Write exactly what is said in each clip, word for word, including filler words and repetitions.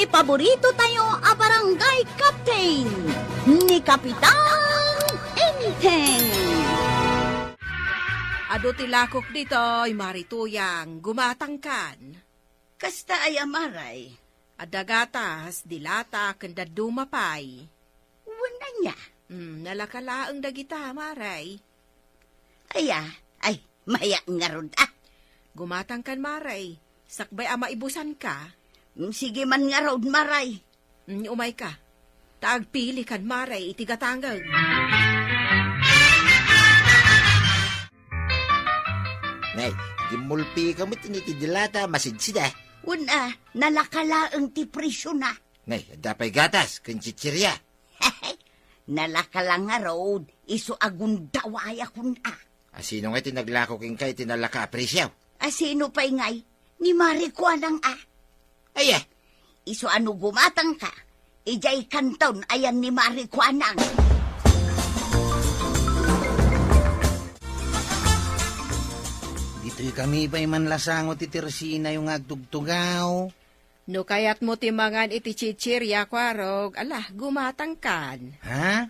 Paborito tayo a barangay captain, ni Kapitan Enteng. Adu ti lakok ditoy, Mari Tuyang, gumatangkan. Kasta aya, Maray? Adda gatas, dilata, ken dadduma pay. Wen ania? Hmm, nalaka laeng dagita, Maray. Aya, ay, mayat ngarud, ah. Gumatangkan, Maray. Sakbay a maibusanka. Mm, sige man ngarud, Maray. Mm, umayka. Ta agpilikan, Maray, iti gatangem. Nay, gimmulpika met iti dilata, masidsida. Wen a, nalaka laeng ti presiona. Nay, adda pay gatas, ken chichiria. Nalaka la ngarud, isu a gundawayakon a. A, sino ngay ti naglako kenka iti nalaka a presio? A, sino pay ngay? Ni Mari Kuanang a. Aya? Isu a no gumatangka, idiay kanton ayan ni Mari Kuanang. Ditoy kami pay manlasango ti tersinayo nga agtugtugaw. No kayatmo ti mangan iti chichiria, Kuarog, ala, gumatangkan. Ha?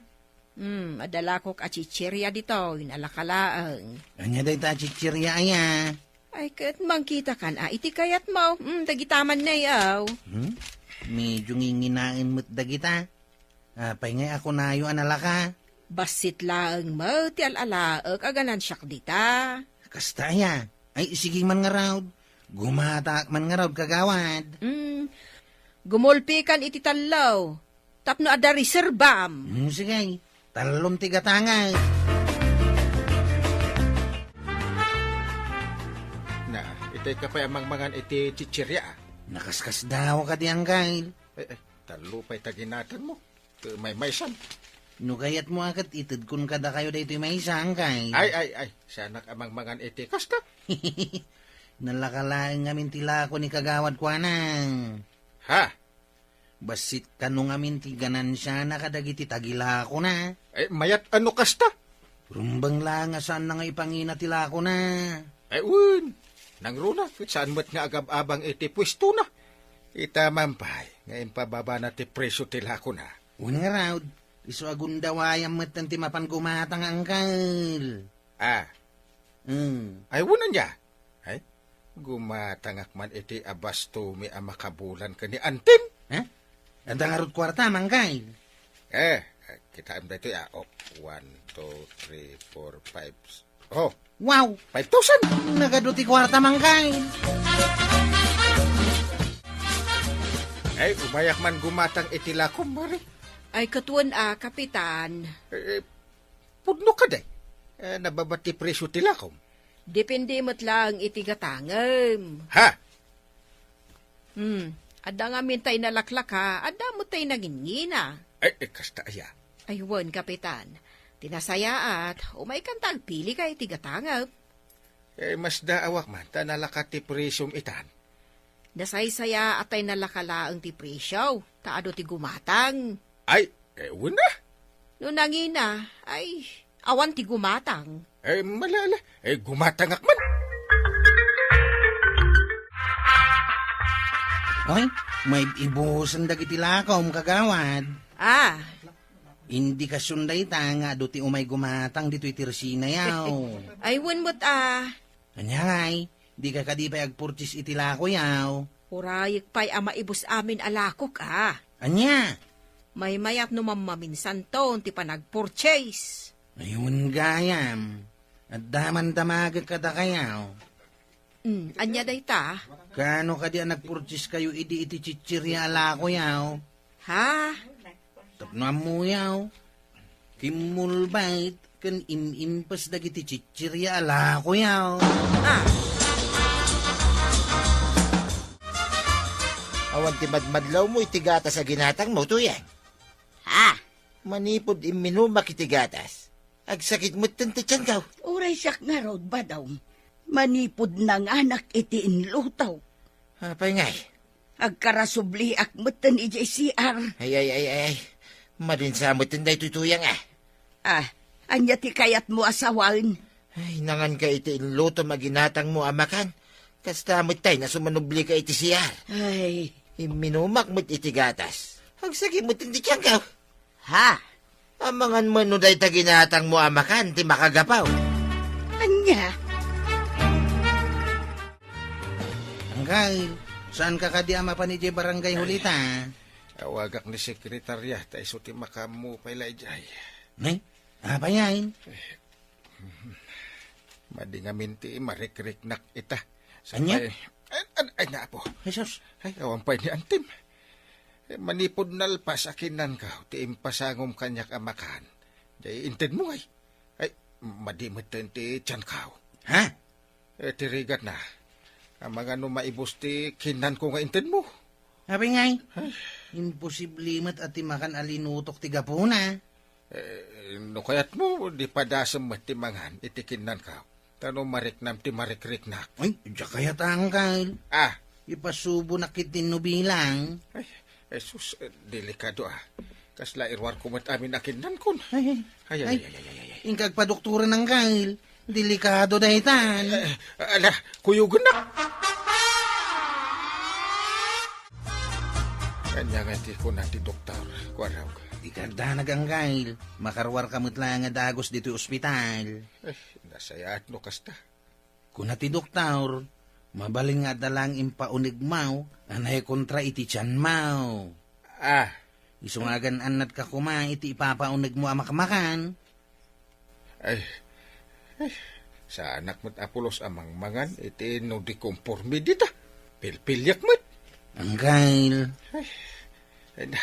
Hmm, adda lakok a chichiria ditoy, nalaka laeng. Ania dayta a chichiria aya? Ay, ket mangkitakan a iti kayatmo. Hmm, dagita man, nay, aw. Hmm? Medyo nginginaen met dagita. Apay ngay a kunayo a nalaka? Bassit laeng met ti al-alaek a ganansiak dita. Kasta aya? Ay, sige man ngarud. Gumatangak man ngarud, kagawad. Mm. Gumulpikan iti tallo. Tapno adda reserbam. Mm, sige. Tallom ti gatangak. Na, itay ka pay a mangmangan iti chichiria, a? Nakaskasdaaw kadi, Angkel. Eh, eh, tallo pay ta ginatangmo. Ket maymaysan. No kayatmo a ket itedkon kadakayo daytoy maysa, Angkel. Ay, ay, ay. Saanak a mangmangan iti kasta. Nalaka laeng ngamin ti lako ni Kagawad Kuanang. Ha? Bassit kano ngamin ti ganansiana kadagiti tagilakona. Eh, mayat a no kasta? Rumbeng laeng a saanna nga ipangina ti lakona. Ay, wen. Nangruna, ket saan met nga agab-abang iti puestona. Ita man pay nga impababana ti presio ti lakona. Wen ngarud, isu a gundawayam metten ti mapan gumatang, Angkel. Ah. Hmm. Ay, wen ania? Ay, gumatangak man iti abastomi a makabulan ken ni Antim. Eh? Adda ngarud kuarta, Angkel? Eh, kitaem daytoy, ah. Oh, one, two, three, four, five. Oh. Wow! Five thousand! Nagadu ti kuarta, Angkel. Ay, umayak man gumatang iti lakom, Mari. Ay, ket wen a, Kapitan. Eh, eh, pudno kadi? Eh, nababa ti presyo ti lakom. Depende met laeng iti gatangem. Ha? Hmm, adda ngamin tay nalaklaka, adda met tay nangingina. Ay, eh, kasta aya? Ay, wen, Kapitan. Ti nasayaat, umaykan ta agpili ka iti gatangem. Eh, masdaawak man, ta nalaka ti presyom itan. Nasaysayaat tay nalaka laeng ti presyo, ta adu ti gumatang. Ay, eh, wen a. No nangina, ay, awan ti gumatang. Eh, mala, ala. Eh, gumatangak man. Oy, may ibusen dagiti lakom, kagawad. Ah. Indikasyon dayta nga adu ti umay gumatang ditoy tersinayaw. Ay, wen met a. Ania ngay, dika kadi pay agpurchase iti lakoyaw? Urayek pay a maibus amin a lakok a. Ania? Maymayat no mammaminsanton ti panagpurchase. Ay, wen gayam. Adda man damagek kadakayaw. Hmm, ania dayta? Kaano kadi a nagpurchase kayo idi iti chichirya a lakoyaw? Ha? Tapno ammoyaw, kimmulbait ken im-impes dagiti chichirya a lakoyaw. Ah. Awan ti madmadlawmo iti gatas a ginatangmo, Tuyang. Ha? Manipud imminumak iti gatas, agsakit metten ti tianko. Uray siak ngarud, Badong. Manipud nanganak iti inluto. Apay ngay? Agkarasubliak metten idiay C R. Ay, ay, ay, ay. Madinsa metten daytoy, Tuyang a. Ah, ania ti kayatmo a sawen? Ay, nanganka iti inlutom a ginatangmo a makan. Kasta met tay nasumanublika iti C R. Ay, Imminumak met iti gatas. Agsakit met ti tianko. Ha? Amangan met no dayta ginatangmo a makan ti makagapu. Ania? Angkel, saanka kadi a mapan idiay barangay hall ita? Awagak ni sekretaria ta isu ti makaammo pay la idiay. Ne? Apay ngay? Madi ngamin ti marikriknak ita. Ania? Ay, ay, ay, na, apo. Jesus. Ay, awan pay ni antim. Eh, manipud nalpas a kinnanko ti impasangom kaniak a makan. Diay intedmo ngay. Ay, madi metten ti tianko. Ha? Eh, ti rigatna. Amangan no maibus ti kinnanko nga intedmo. Apay ngay? Ay. Imposible met a ti makan a linutok ti gapuna. Eh, no kayatmo, di padasem met ti mangan iti kinnanko. Ta no mariknam ti marikriknak. Ay, diak kayat, angkel. Ah. Ipasubonak iti nubilang. Ay, Jesus, eh, delikado, ah. Kasla iruarko met amin a kinnankon. Ay, ay. Ay, ay, ay, ay, ay, ay, ay. Inka agpadoktoren, angkel. Delikado daytan. Eh, ala, kuyogennak. Ania nga ti kuna ti doktor, Kuarog? Dika agdanag, angkel. Makaruarka met laeng a dagus ditoy ospital. Eh, nasayaat no kasta. Kuna ti doktor, mabalin nga adda laeng impaunegmo a naikontra iti tianmo. Ah. Isu nga agan-annatka koma iti ipapaunegmo a makmakan. Ay, ay, saanak met a pulos a mangmangan iti no di komporme dita. Pilpiliak met. Angkel. Ay, ay na,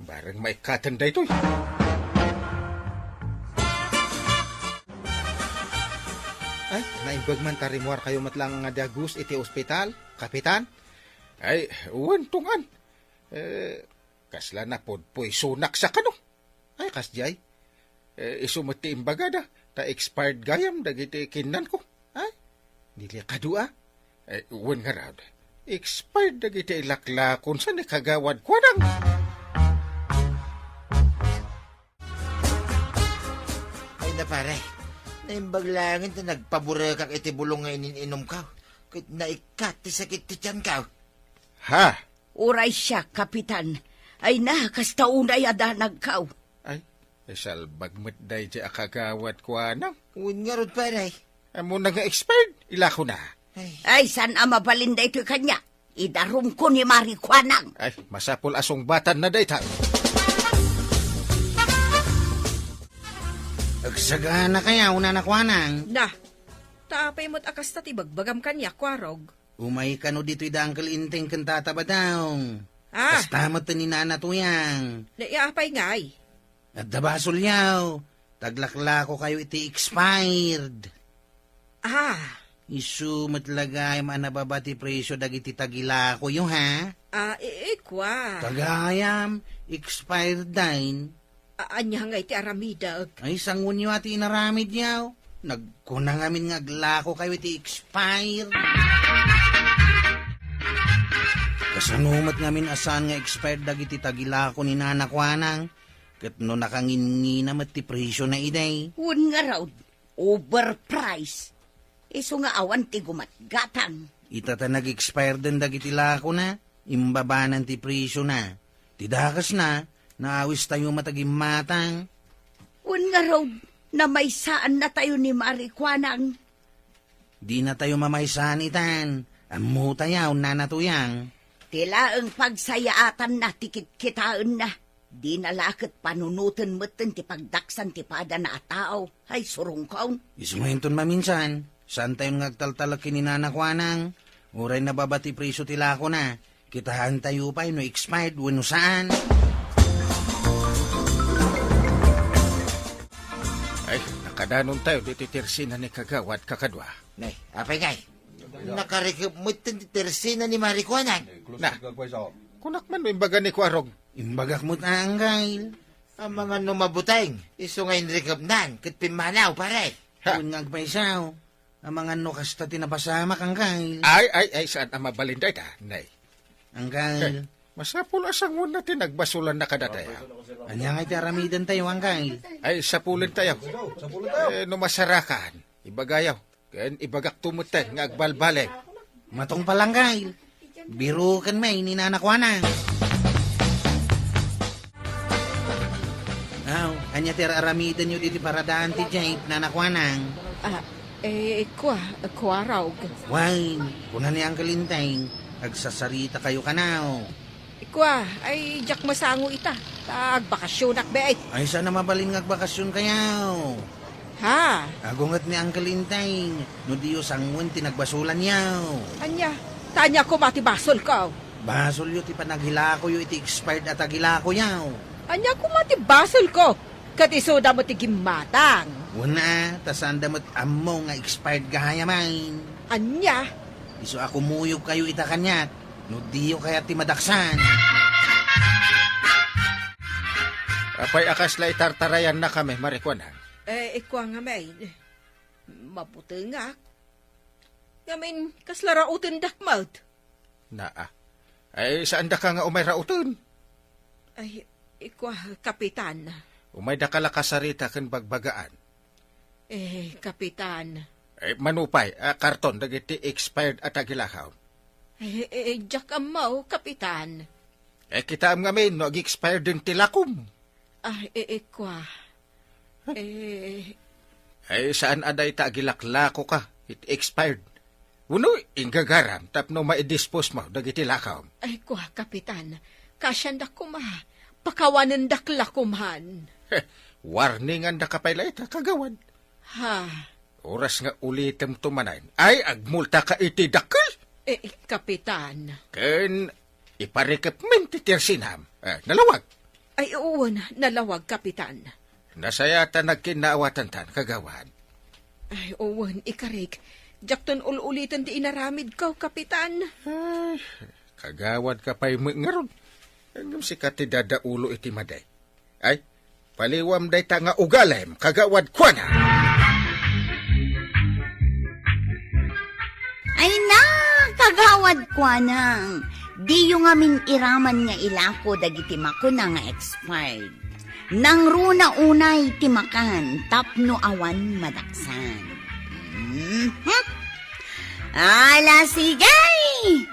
bareng maikkaten daytoy. Ay, naimbag man ta rimmuarkayo met laeng nga dagus iti ospital, Kapitan? Ay, wen, tungan. Eh, kasla napudpuysonak sa kano. Ay, kasdiay. Eh, isu met ti imbagada, ta expired gayam dagiti kinnanko. Ay, delikado a. Eh, wen ngarud, expired dagiti laklakon sa ni Kagawad Kuanang. Ay na, pare, naimbag laengen ta nagpaburekak iti bulong nga inin-inumko. Ket naikkat ti sakit ti tianko. Ha? Uray siak, Kapitan. Ay na, kasta unay a danagko. Ay, isalbag met daydiay a Kagawad Kuanang. Wen ngarud, pare. Ammona nga expired, ilakona. Ay. Ay, saan a mabalin daytoy kaniak? Idarumko ni Mari Kuanang. Ay, masapul a sungbatanna dayta. Agsagana kaya, Nana Kuanang? Na, ta apay met a kasta ti bagbagam kaniak, Kuarog? Umay kano ditoy da Uncle Enteng ken Tata Badong. Ah. Kasta met ni Nana Tuyang. Naiapay ngay? Adda basolyo. Taglaklakokayo iti expired. Ah. Isu met la gayam a nababa ti presio dagiti tagilakoyo, ha? Ah, i-, ikua. Tagayam, expired dayn. A-, ania ngay ti aramidek? Ay, sanguanyo a ti inaramidyo. Nagkuna ngamin nga aglakokayo iti expired. Kasano met ngamin a saan nga expired dagiti tagilako ni Nana Kuanang? Ket no nakangingina met ti presiona idi? Wen ngarud, overprice. Isu nga awan ti gumatgatang. Ita ta nag-expire den dagiti lakona, imbabanan ti presiona. Ti dakesna, naawistayo met a gimmatang. Wen ngarud, namaysaannatayo ni Mari Kuanang. Dinatayo mamaysaan itan. Ammotayo, Nana Tuyang. Ti laeng pagsayaatanna ti kitkitaenna. Dina la ket panunoten metten ti pagdaksan ti padana a tao. Ay, surungkon. Isu nga inton maminsan, saantayon nga agtaltalek ken ni Nana Kuanang. Uray nababa ti presio ti lakona, kitaentayo pay no expired wenno saan. Ay, nakadanontayo ditoy tersina ni Kagawad, kakadua. Nay, apay ngay? Nakarikep met ti tersina ni Mari Kuanang. Na, kunak man no imbaga ni Kuarog. Imbagak met a, Anggail. Amangan no mabuteng, isu nga inrikepnan ket pimmanaw, pare. Ha? Wen nga agpaysaw, amangan no kasta ti napasamak, Anggail. Ay, ay, ay, saan a mabalin dayta, nay? Anggail. Eh, masapul a sanguanna ti nagbasolanna kadatayo. Ania nga iti aramidentayo, Anggail? Ay, sapulentayo. Eh, no masarakan, ibagayo. Ken ibagakto metten nga agbalbaliw. Matungpal, Anggail. Biruken met ni Nana Kuanang. Aw, ania ti ar-aramidenyo ditoy paradaan ti jeep, Nana Kuanang? Ah, eh, kua, kua, Raug. Wen, kuna ni Uncle Enteng, agsasaritakayo kano. Kua, ay, diak masango ita, ta agbakasyonak, be, ay. Ay, saan a mabalin nga agbakasyon kayo? Ha? Agunget ni Uncle Enteng, no diyo sangoen ti nagbasolanyo. Ania? Ta ania koma ti basolko? Basolyo ti panagilakoyo iti expired a tagilakoyo. Ania koma ti basolko? Ket isuda met ti gimmatang. Wen a, ta saanda met ammo nga expired gayam. Ania? Isu a kumuyogkayo ita kaniak, no diyo kayat ti madaksan. Apay a kasla itartarayannakami, Mari Kuanang? Eh, kua ngamin, mabutengak. Ngamin, kasla raotendak met. Naa. Ay, saandaka nga umay raoten? Ay, kua, Kapitan. Umaydaka la kasarita ken bagbagaan. Eh, Kapitan. Eh, mano pay a karton dagiti expired a tagilakaw? Eh, eh, diak ammo, Kapitan. Eh, kitaem ngamin no ag-expired ti lakom. Ah, eh, eh, kua. Eh. Ay, saan a dayta agilaklakoka iti expired? Wenno, inggagaram tapno maidispose mo dagiti lakawm? Ay, kua, Kapitan. Kasiandak koma. Pakawanendak la koman. Heh, warningandaka pay la ita, kagawad. Ha? Oras nga ulitemto manen, ay agmultaka iti dakkel. Eh, Kapitan. Ken iparikepmen ti tersinam. Eh, nalawag. Ay, wen, nalawag, Kapitan. Nasayatan nagkinnaawatantan, kagawad. Ay, wen, ikarik. Diakton ul-uliten ti inaramidko, Kapitan. Ay, kagawadka pay met ngarud. Ngem sika ti dadaulo iti madi. Ay, paliwam dayta nga ugalem, kagawad kuana. Ay na, kagawad kuanang, diyo ngamin iraman nga ilako dagiti makuna nga expired. Nangruna unay ti makan tapno awan madaksan. Mhm. Ala, sige!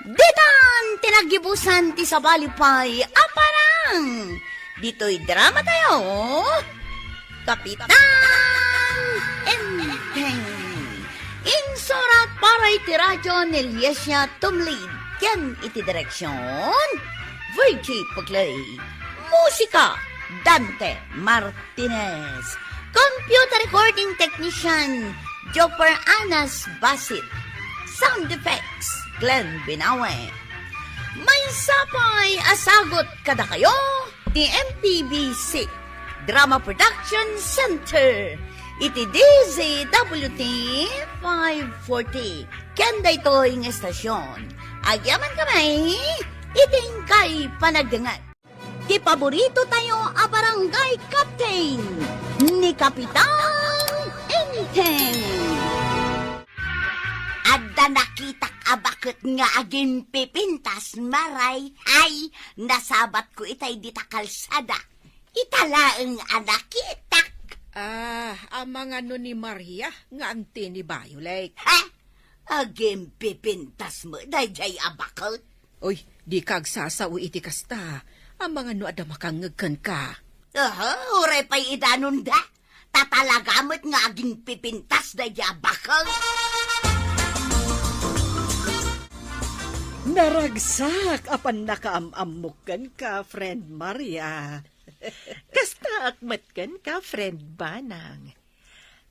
Ditan ti naggibusan ti sabali pay a parang! Ditoy drama tayo, Kapitan Enteng. Insurat para iti radyo ni Liesia Tumlid ken iti direksyon, Virgie Puglay. Musika, Dante Martinez. Computer recording technician, Joper Anas Basit. Sound effects, Glenn Binawe. Maysa pay a sagut kadakayo ti M P B C Drama Production Center iti D Z W T five forty. Ken daytoy nga estasyon, agyaman kami iti inkay panagdengngeg. Ti paborito tayo a barangay captain, ni Kapitan Enteng. Adda nakitak a baket nga agingpipintas, Maray. Ay, nasabatko itay dita kalsada. Ita laeng a nakitak. Ah, amangan no ni Maria nga anti ni Violet. Ha? Agingpipintas met daydiay a baket? Oy, dika agsasao iti kasta. Amangan no adda makangngeg kenka. Aha, uray pay idanonda. Ta talaga met nga agingpipintas daydiay a baket. Naragsak a pannakaam-ammok kenka, friend Maria. Kastaak met kenka, friend Banang.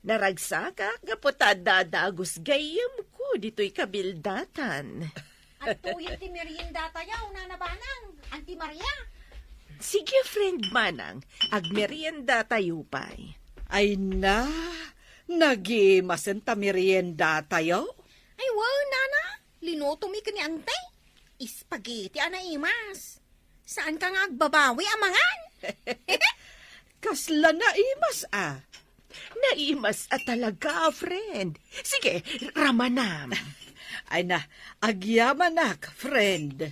Naragsakak gapu ta adda dagus gayyemko ditoy kabildatan. Adtoyen ti merienda tayo, Nana Banang, Auntie Maria. Sige, friend Manang, agmerienda tayo pay. Ay na, nagimasen ta merienda tayo? Ay, wow, Nana, linuto mi ken ni Ante. Spaghetti a naimas. Saanka nga agbabawi a mangan? Kasla naimas a. Naimas a talaga, friend. Sige, ramanam. Ay na, agyamanak, friend.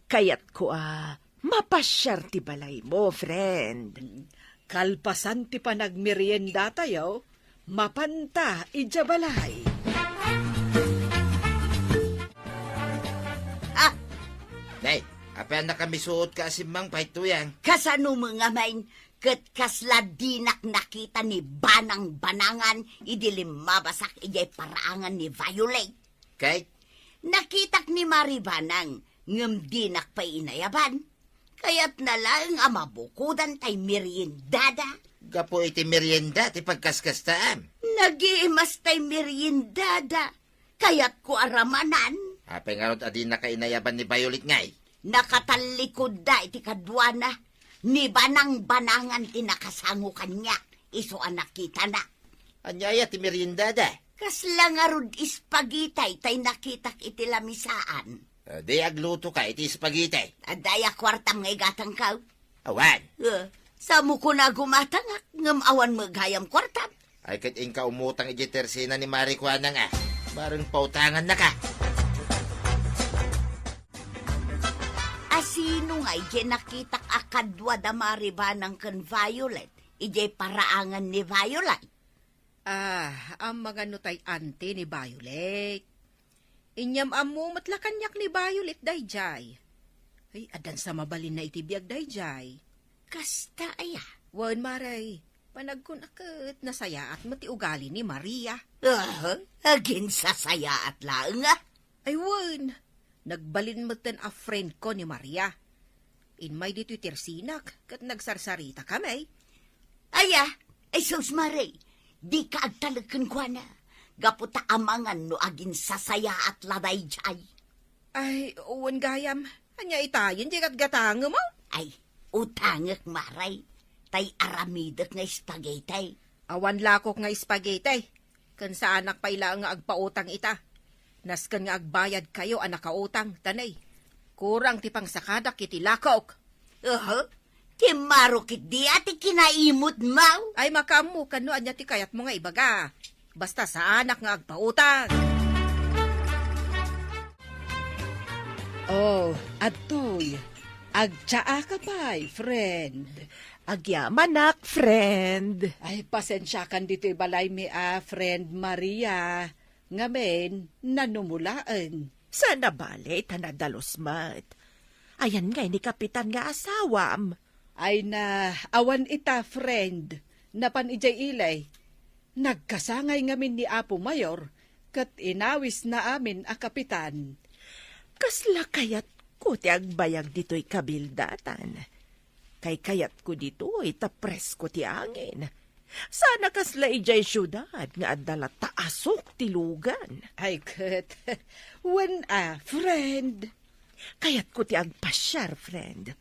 Kayatko a mapasiar ti balaymo, friend. Kalpasan ti panagmerienda tayo, mapanta idiay balay. Ah, Apay a nakamisuot ka a simmangpay, Tuyang? Kasano met ngamin ket kasla dinak nakita ni Banang Banangan idi limmabasak idiay paraangan ni Violet? Kay? Nakitak ni Mari Banang, ngem dinak pay inayaban. Kayatna laeng a mabukodan tay meriendada. Gapu iti merienda ti pagkaskastaam. Nagiimas tay meriendada. Kayatko a ramanan. Apay ngarud a dinaka inayaban ni Violet ngay? Nakatallikudda iti kaduana. Ni Banang Banangan ti nakasango kaniak, isu a nakitana. Ania aya ti meriendada? Kasla ngarud spaghetti tay nakitak iti lamisaan. Ah, di agluto ka iti spaghetti. Adda aya kuartam nga igatangko? Awan. Eh, samo kuna gumatangak, ngem awan met gayam kuartam. Ay, ket inka umutang idiay tersena ni Mari Kuanang a. Bareng pautangannaka. A sino ngay diay nakitak a kadua da Mari Banang ken Violet idiay paraangan ni Violet? Ah, ammangano tay anti ni Violet. Inyam-ammo met la kaniak ni Violet daydiay. Ay, addan sa mabalinna iti biag daydiay. Kasta aya? Wen, Mari, panagkun a ket nasayaat met ti ugali ni Maria. Ah, agin sasayaat laeng a? Ay wen, nagbalin metten a friendko ni Maria. Immay ditoy tersenak ket nagsarsaritaka, May. Aya, ay sus, Mari, dika agtalek kenkuana. Gapu ta amangan no agin sasayaat la daydiay. Ay, wen gayam, ania itayen ti gatgatangem, a? Ay, utangek, Mari, tay aramidek nga spaghetti. Awan lakok nga spaghetti. Ken saanak pay laeng nga agpautang ita. Nasken nga agbayadkayo a nakautang, ta nay, kurang ti pangsakadak iti lakok. Aha, ti maro ketdi a ti kinaimutmo. Ay, makaammokan no ania ti kayatmo nga ibaga. Basta saanak nga agpautang. Oh, adtoy. Agtsaaka pay, friend. Agyamanak, friend. Ay, pasensiakan ditoy balaymi a, friend Maria. Ngamin, nanumolaen. Saan a bale ta nadalus met. Ayan ngay ni Kapitan nga asawam? Ay na, awan ita, friend. Napan idiay ili. Nagkasangay ngamin ni Apo Mayor, ket inawisna amin a kapitan. Kasla kayatko ti agbayag ditoy kabildatan. Kaykayatko ditoy ta presko ti angin. Saan a kasla idiay siudad nga adda la taasok ti lugan. Ay ket, wen a, friend. Kayatko ti agpasiar, friend.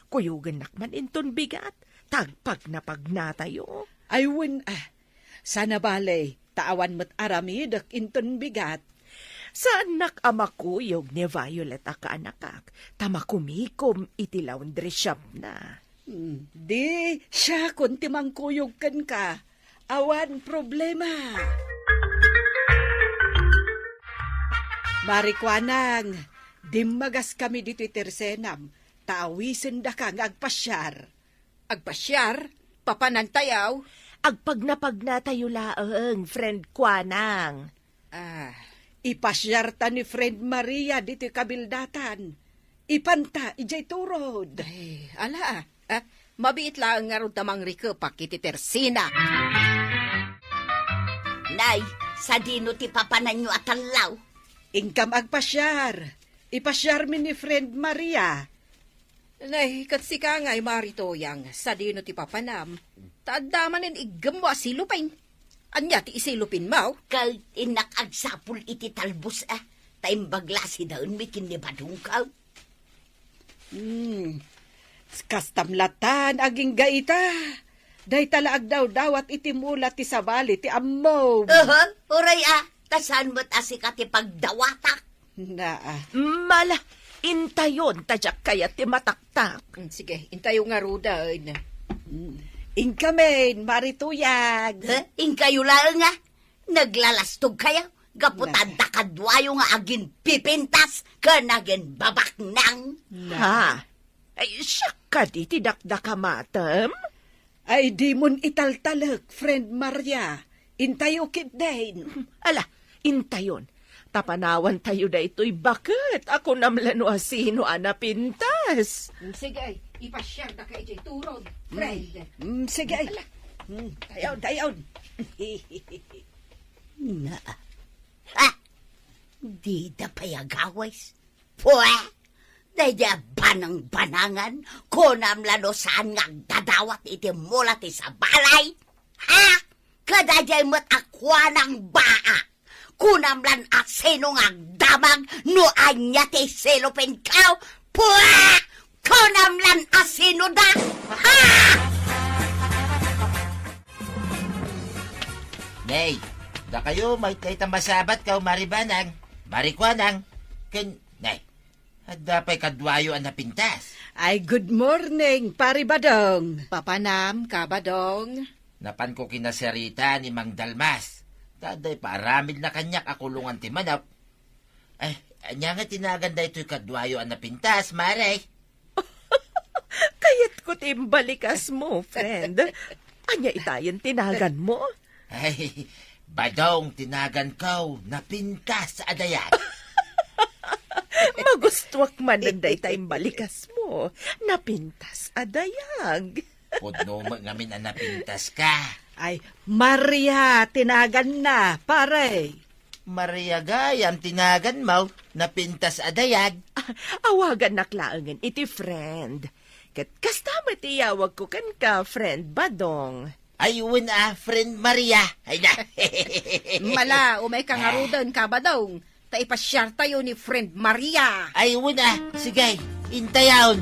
Kuyogennak man inton bigat, ta agpagnapagnatayo. Ay wen a, saan a bale, ta awan met aramidek inton bigat. Saannak a makuyog ni Violet a kaanakak, ta makumikom iti laundry shopna. Hmm, di, siakon ti mangkuyog kenka. Awan problema. Mari Kuanang, dimmagaskami ditoy tersenam, ta awisendaka nga agpasiar. Agpasiar? Papanantayo? Agpagnapagnatayo laeng, friend Kuanang. Ah, ipasiarta ni friend Maria ditoy kabildatan. Ipanta idiay turod. Ay, ala, ah. Ah, mabiit laeng ngarud ta mangrikepak iti tersena. Nay, sadino ti papananyo a tallaw? Inkam agpasiar. Ipasiarmi ni friend Maria. Nay, ket sika ngay, Mari Tuyang, sadino ti papanam? Ta adda manen iggemmo a silupin. Ania ti isilupinmo? Ket innak agsapul iti talbos a, ta imbag la a sidaenmi ken ni Badongko. Hmm. Kastam latan agingga ita. Dayta la agdawdawat iti mula ti sabali ti ammom. Aha, uray a, ta saan met a sika ti pagdawatak. Naa. Mala, intayon ta diak kayat ti mataktak. Mm, sige, intayo ngaruden. Mm. Inkamin, Mari Tuyang. Ha? Inkayo laeng a? Naglalastog kayo? Gapu ta adda kaduayo nga agin pipintas ken agin babaknang. Na. Ha? Ay, siak kadi ti dakdakamatem? Ay, dimon italtalek, friend Maria. Intayo ketdin. Ala, intayon. Ta panawantayo daytoy baket a kunam la no asino a napintas. Yes. Mm, sige, ay, ipasiarda ka idiay turod, friend. Mm, sige, ay. Ala. Mm, dayon, dayon. Na. Ha? Dida pay agawis? Pue! Daydi a banangbanangan, kunam la no saan nga agdadawat iti mula ti sabalay? Ha? Kadaydiay met a kuanang baa? Kunam lan a sino nga agdamag no ania ti selopin kao? Pue! Kunam lan a sino da? Ha? Nay, dakayo, mayat dayta masabat kao, Mari Banang, Mari Kuanang, ken, nay, adda pay kaduayo a napintas? Ay, good morning, Pari Badong. Papanam ka, Badong? Napanko kinasarita ni Mang Dalmas. Ta adda ipaaramidna kaniak a kulongan ti manok. Ay, ania nga tinagan daytoy kaduayo a napintas, Mare? Kayatko ti imbalikasmo, friend. Ania itayen tinaganmo? Ay, Badong tinaganko, napintas a dayag. Magustuak manen dayta imbalikasmo, napintas a dayag. Pudno met ngamin a napintas ka. Ay, Maria tinaganna, pare. Maria gayam tinaganmo, napintas a dayag. Ah, awagannak laengen iti friend. Ket kasta met ti iyawagko kenka, friend Badong. Ay, wen a, friend Maria. Ay na. Mala, umayka ngaruden, Kabadong. Ta ipasiartayo ni friend Maria. Ay, wen a. Sige, intayon.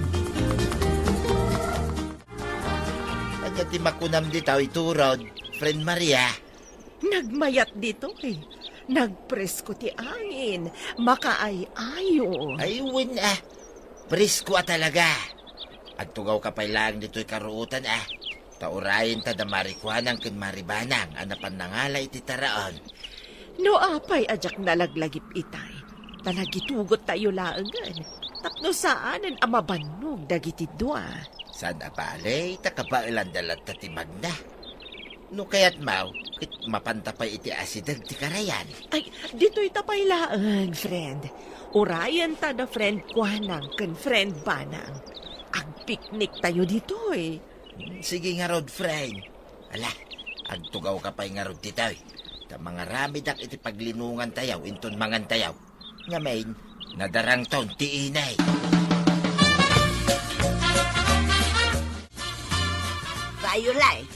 Ania ti makunam ditoy turod, friend Maria? Nagmayat ditoy. Nagpresko ti angin. Makaay-ayo. Ay, wen a. Presko a talaga. Agtugawka pay laeng ditoy karuotan a. Ta urayenta da Mari Kuanang ken Mari Banang a napan nangala iti taraon. No apay a diak nalaglagip itay, ta nagitugottayo laengen, tapno saanen a mabannog dagiti dua. Saan a bale, ta kabaelanda latta ti magna. No kayatmo, ket mapanta pay iti asideg ti karayan. Ay, ditoyta pay laeng, friend. Urayenta da friend Kuanang ken friend Banang. Agpikniktayo ditoy. Sige ngarud, friend. Ala, agtugawka pay ngarud ditoy. Ta mangaramidak iti paglinongantayo inton mangantayo. Ngamin, nadarangton ti init. Violet,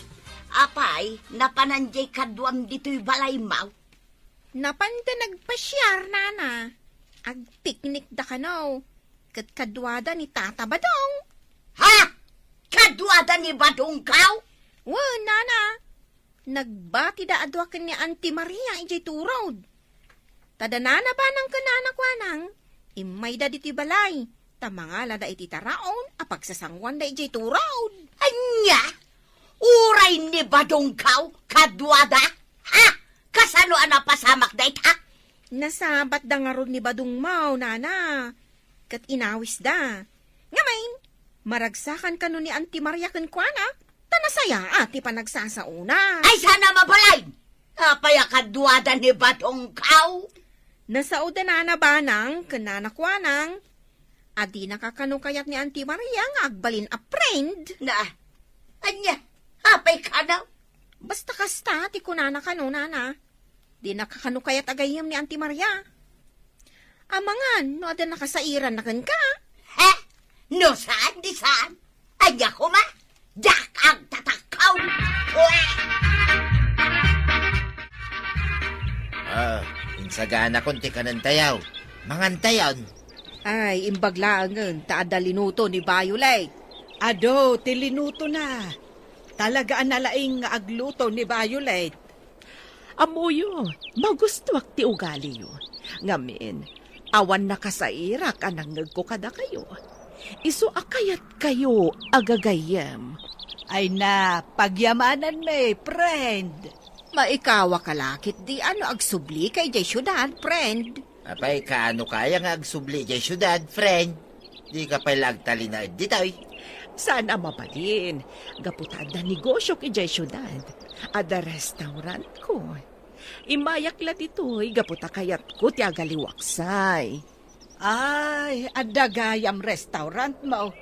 apay, napanan diay kaduam ditoy balaymo? Napanda nagpasiar, nana. Agpiknikda kano. Ket kaduada ni Tata Badong. Ha? Kaduada ni Badongko? Wen, nana. Nagbatida a dua ken ni Auntie Maria idiay turod. Ta da Nana Banang ken Nana Kuanang, immayda ditoy balay, ta mangalada iti taraon a pagsasanguanda idiay turod. Ania? Uray ni Badongko kaduada? Ha? Kasano a napasamak dayta? Nasabatda ngarud ni Badongmo, nana. Ket inawisda. Ngamin, maragsakan kano ni Auntie Maria kenkuana, ta nasayaat ti panagsasaona. Ay, saan a mabalin! Apay a kaduada ni Badongko? Nasaoda Nana Banang ken Nana Kuanang a dinaka kano kayat ni Auntie Maria nga agbalin a friend. Na, ania? Apay kano? Basta kasta ti kunana kano, nana. Dinaka kano kayat a gayyem ni Auntie Maria. Amangan no adda nakasairanna kenka. He? No saan, di saan. Ania koma? Diak agtatakkaw! Ah, insaganakon ti kanentayaw. Mangantayon. Ay, imbag laengen ta adda linuto ni Violet. Adu ti linutona. Talaga a nalaing nga agluto ni Violet. Ammoyo, magustuak ti ugaliyo. Ngamin, awan nakasairak a nangngegko kadakayo. Isu a kayatkayo a gagayyem. Ay na, pagyamananmi, friend. Maikawaka la ketdi a no agsublika idiay siudad, friend. Apay, kaano kaya nga agsubli idiay siudad, friend? Dika pay la agtalinaed ditoy. Saan a mabalin, gapu ta adda negosiok idiay siudad. Adda restaurantko. Immayak la ditoy gapu ta kayatko ti agaliwaksay. Ay, adda gayam restaurant mo.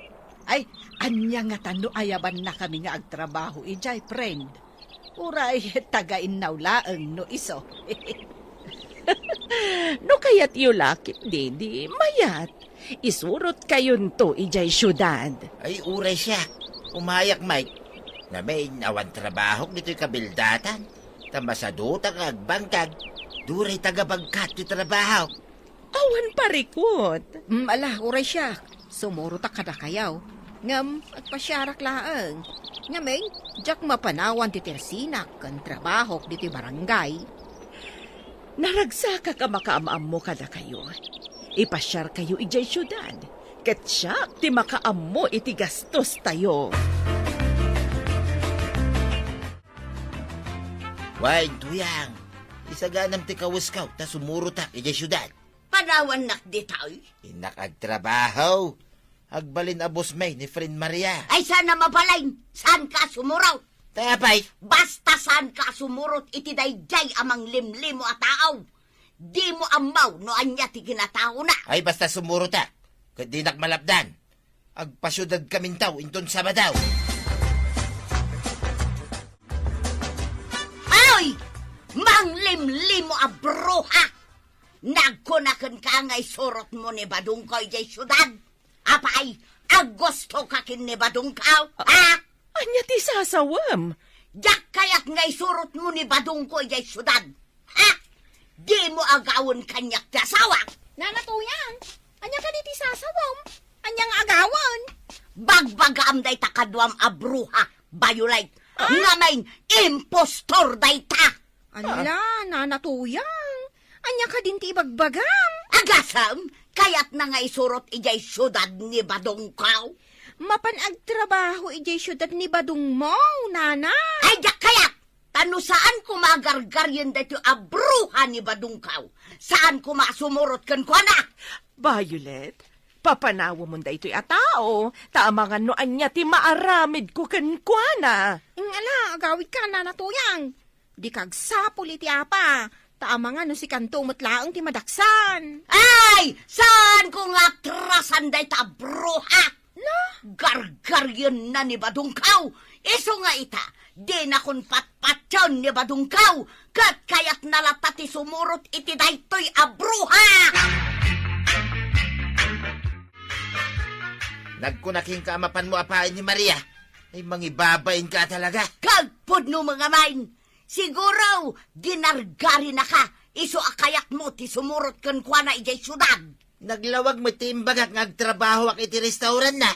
Ay, ania ngata no ayabannakami nga agtrabaho idiay, friend? Uray taga-innaw laeng no isu. No kayatyo la ketdi, mayat. Isurotkayonto idiay siudad. Ay, uray siak. Umayak, Mike. Ngamin, awan trabahok ditoy kabildatan. Ta masadutak nga agbangkag. Duray taga-bangkat ti trabahok. Awan parikut. Mm, ala, uray siak. Sumurotak kadakayo. Ngem, agpasiarak laeng. Ngamin, diak mapanawan ti tersinak ken trabahok ditoy barangay. Naragsakak a makaam-ammo kadakayo. Ipasiarkayo idiay siudad, ket siak ti makaammo iti gastostayo. Wen, Tuyang, isaganam ti kawesko ta sumurotak idiay siudad. Panawannak ditoy? Innak agtrabaho. Agbalin a boss mi ni Friend Maria. Ay, saan a mabalin? Saanka a sumurot? Ta apay? Basta saanka a sumurot iti daydiay a manglimlimo a tao. Dimo ammo no ania ti kinataona. Ay, basta sumurotak. Ket dinak malapdan. Agpasiudadkaminto inton Sabado. Ay! Manglimlimo a bruha! Nagkuna kenka nga isurotmo ni Badongko idiay siudad? Apay, aggustoka ken ni Badongko, ha? Ania ti sasawem? Diak kayat nga isurotmo ni Badongko idiay siudad, ha? Dimo agawen kaniak ti asawak. Nana Tuyang, ania kadi ti sasawem? Ania nga agawen? Bagbagaam dayta kaduam a bruha, Violet. Ah? Ngamin, impostor dayta. Ala, Nana Tuyang, ania kadin ti ibagbagam? Agasem, kayatna nga isurot idiay siudad ni Badongko. Mapan agtrabaho idiay siudad ni Badongmo, Nana. Ay, diak kayat! Ta no saan koma a gargarien daytoy a bruha ni Badongko, saan koma a sumurot kenkuana. Violet, papanawemon daytoy a tao, ta amangan no ania ti maaramidko kenkuana. Ala, agawidka, Nana Tuyang. Dika agsapul iti apa, ta amangan no sikanto met laeng ti madaksan. Ay, saanko nga atrasan dayta a bruha. No? Gargarienna ni Badongko. Isu nga ita, dinakon patpaten ni Badongko, ket kayatna latta ti sumurot iti daytoy a bruha. Nagkuna kenka a mapanmo a paay ni Maria. Ay, mangibabainka talaga. Kagpudno, mga main. Siguro, ginargarinaka, isu a kayatmo ti sumurot kenkuana idiay siudad. Naglawag met ti imbagak nga agtrabahoak iti restaurantna.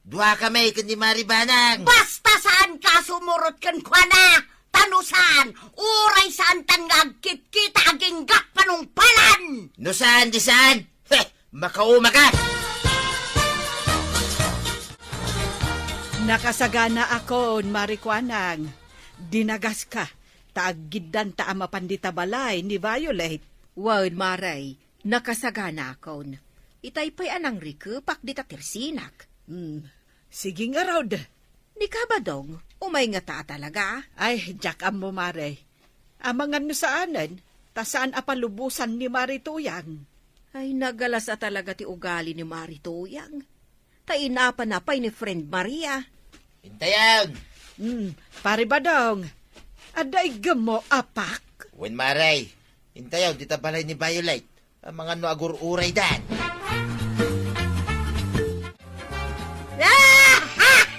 Duakami ken ni Mari Banang. Basta saanka a sumurot kenkuana, ta no saan, uray saantan nga agkitkita agingga panungpalan. No saan, di saan. Heh, makaumaka! Nakasaganaakon, Mari Kuanang. Dinagaska, ta aggiddanta a mapan dita balay ni Violet. Wen, Mari, nakasaganaakon. Itay pay a nangrikepak dita tersinak. Hmm, sige ngarud. Ni Kabadong, umay ngata a talaga? Ay, diak ammo, Mari. Amangan no saanen, ta saan a palubosan ni Mari Tuyang. Ay, nagalas a talaga ti ugali ni Mari Tuyang. Ta inapana pay ni Friend Maria. Intayon! Hmm, Pari Badong, adda iggemmo, apak? Wen, Mari. Intayon, dita balay ni Violet. Amangan no agur-uraydan.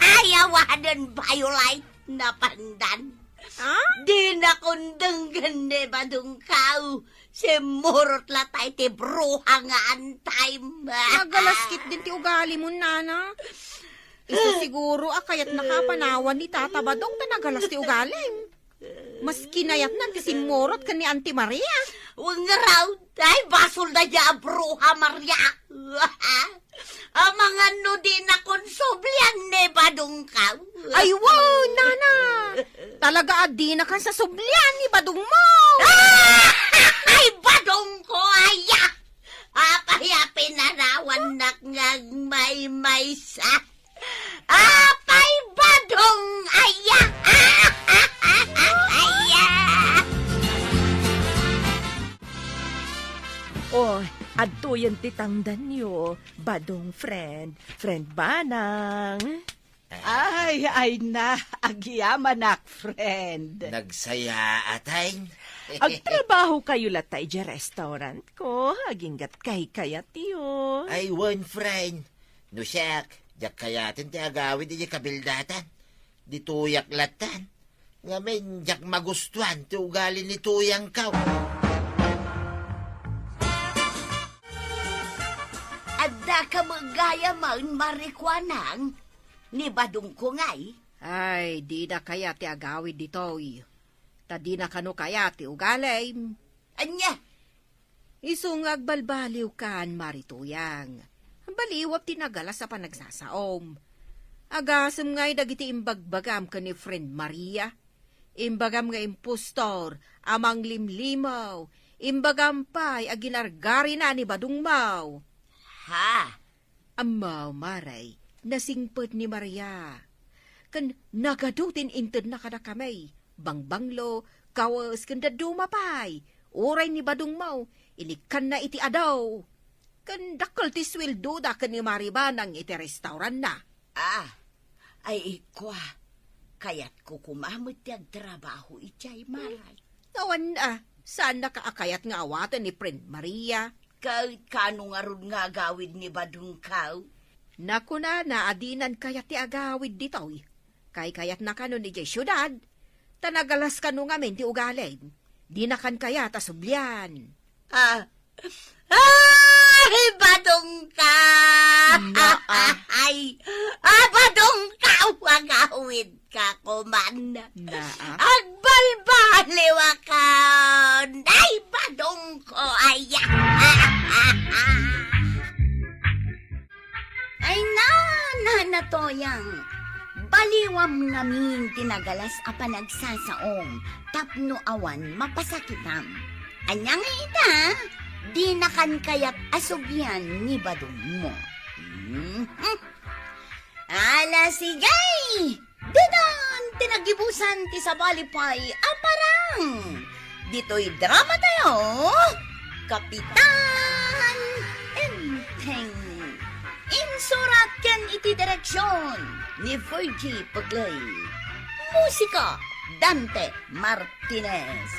Ay, awanen, Violet, napandan. Ah? Dinakon denggen ni Badongko. Simmurot latta iti bruha nga antay. Nagalas ketdin ti ugalimo, Nana. Isu siguro a kayatnaka a panawan ni Tata Badong ta nagalas ti ugalim. Maski kayatna ti simmurot ken ni Auntie Maria. Wen ngarud, ay, basol dayta a bruha, Maria. Amangan no dinakon sublian ni Badongko. Ay, wen, Nana. Talaga a dinaka sasublian ni Badongmo. Ay, Badongko, aya. Apay a pinanawannak nga agmaymaysa. Apay, Badong, aya. Aya. Oh, adtoy Yan ti tangdanyo, Badong friend, friend Banang. Ay, ay na, agyamanak, friend. Nagsayaat, ay. Agtrabaho kayo latta idiay restaurant ko, aginggat kaykayatyo. Ay, wen, friend. No siak, diak kayaten ti agawid idiay kabildatan. Ditoyak lattan. Ngamin, diak magustuan ti ugali ni Tuyangko. Adda ka met gayamen, Marikuanang, ni Badongko ngay? Ay, dida kayat ti agawid ditoy. Ta dina kano kayat ti ugalim. Ania? Isu nga agbalbaliwkan, Mari Tuyang. Baliwam ti nagalas a panagsasaom. Agasem ngay dagiti imbagbagam ken ni Friend Maria. Imbagam nga impostor a manglimlimaw. Imbagam pay a ginargarina ni Badongmo. Ha? Ammo, Mari, nasingpet ni Maria. Ken nagadu ti intedna kadakami, bangbanglo, kawes, ken dadduma pay. Uray ni Badongmo, inikkanna iti adu. Ken dakkel ti sueldoda ken ni Mari Banang iti restauranna. Ah, ay, ikua, kayatko koma met ti agtrabaho idiay, Mari. Awan a, saannaka a kayat nga awaten ni Friend Maria? Ket kano ngarud nga agawid ni Badongko? Nakunana a dinan kayat ti agawid ditoy. Kaykayatna kano idiay siudad, ta nagalas kano ngamin ti ugalim. Dinakan kayat a sublian. Ah, Ay, Badongko! Naa. Ay, ah, Badongko! Agawidka koman. Naa. Agbalbaliwakon! Ay, Badongko! Ay! Ay, na, na, na, Tuyang. Baliwam ngamin ti nagalas a panagsasaom tapno awan mapasakitam. Ania nga ita, dinakan kayat a sublian ni Badongmo. Mhm. Ala, sige! Ditan ti nagibusan ti sabali pay a parang. Ditoy drama tayo, Kapitan Enteng. Insurat ken iti direksion ni Virgie Puglay. Musika, Dante Martinez.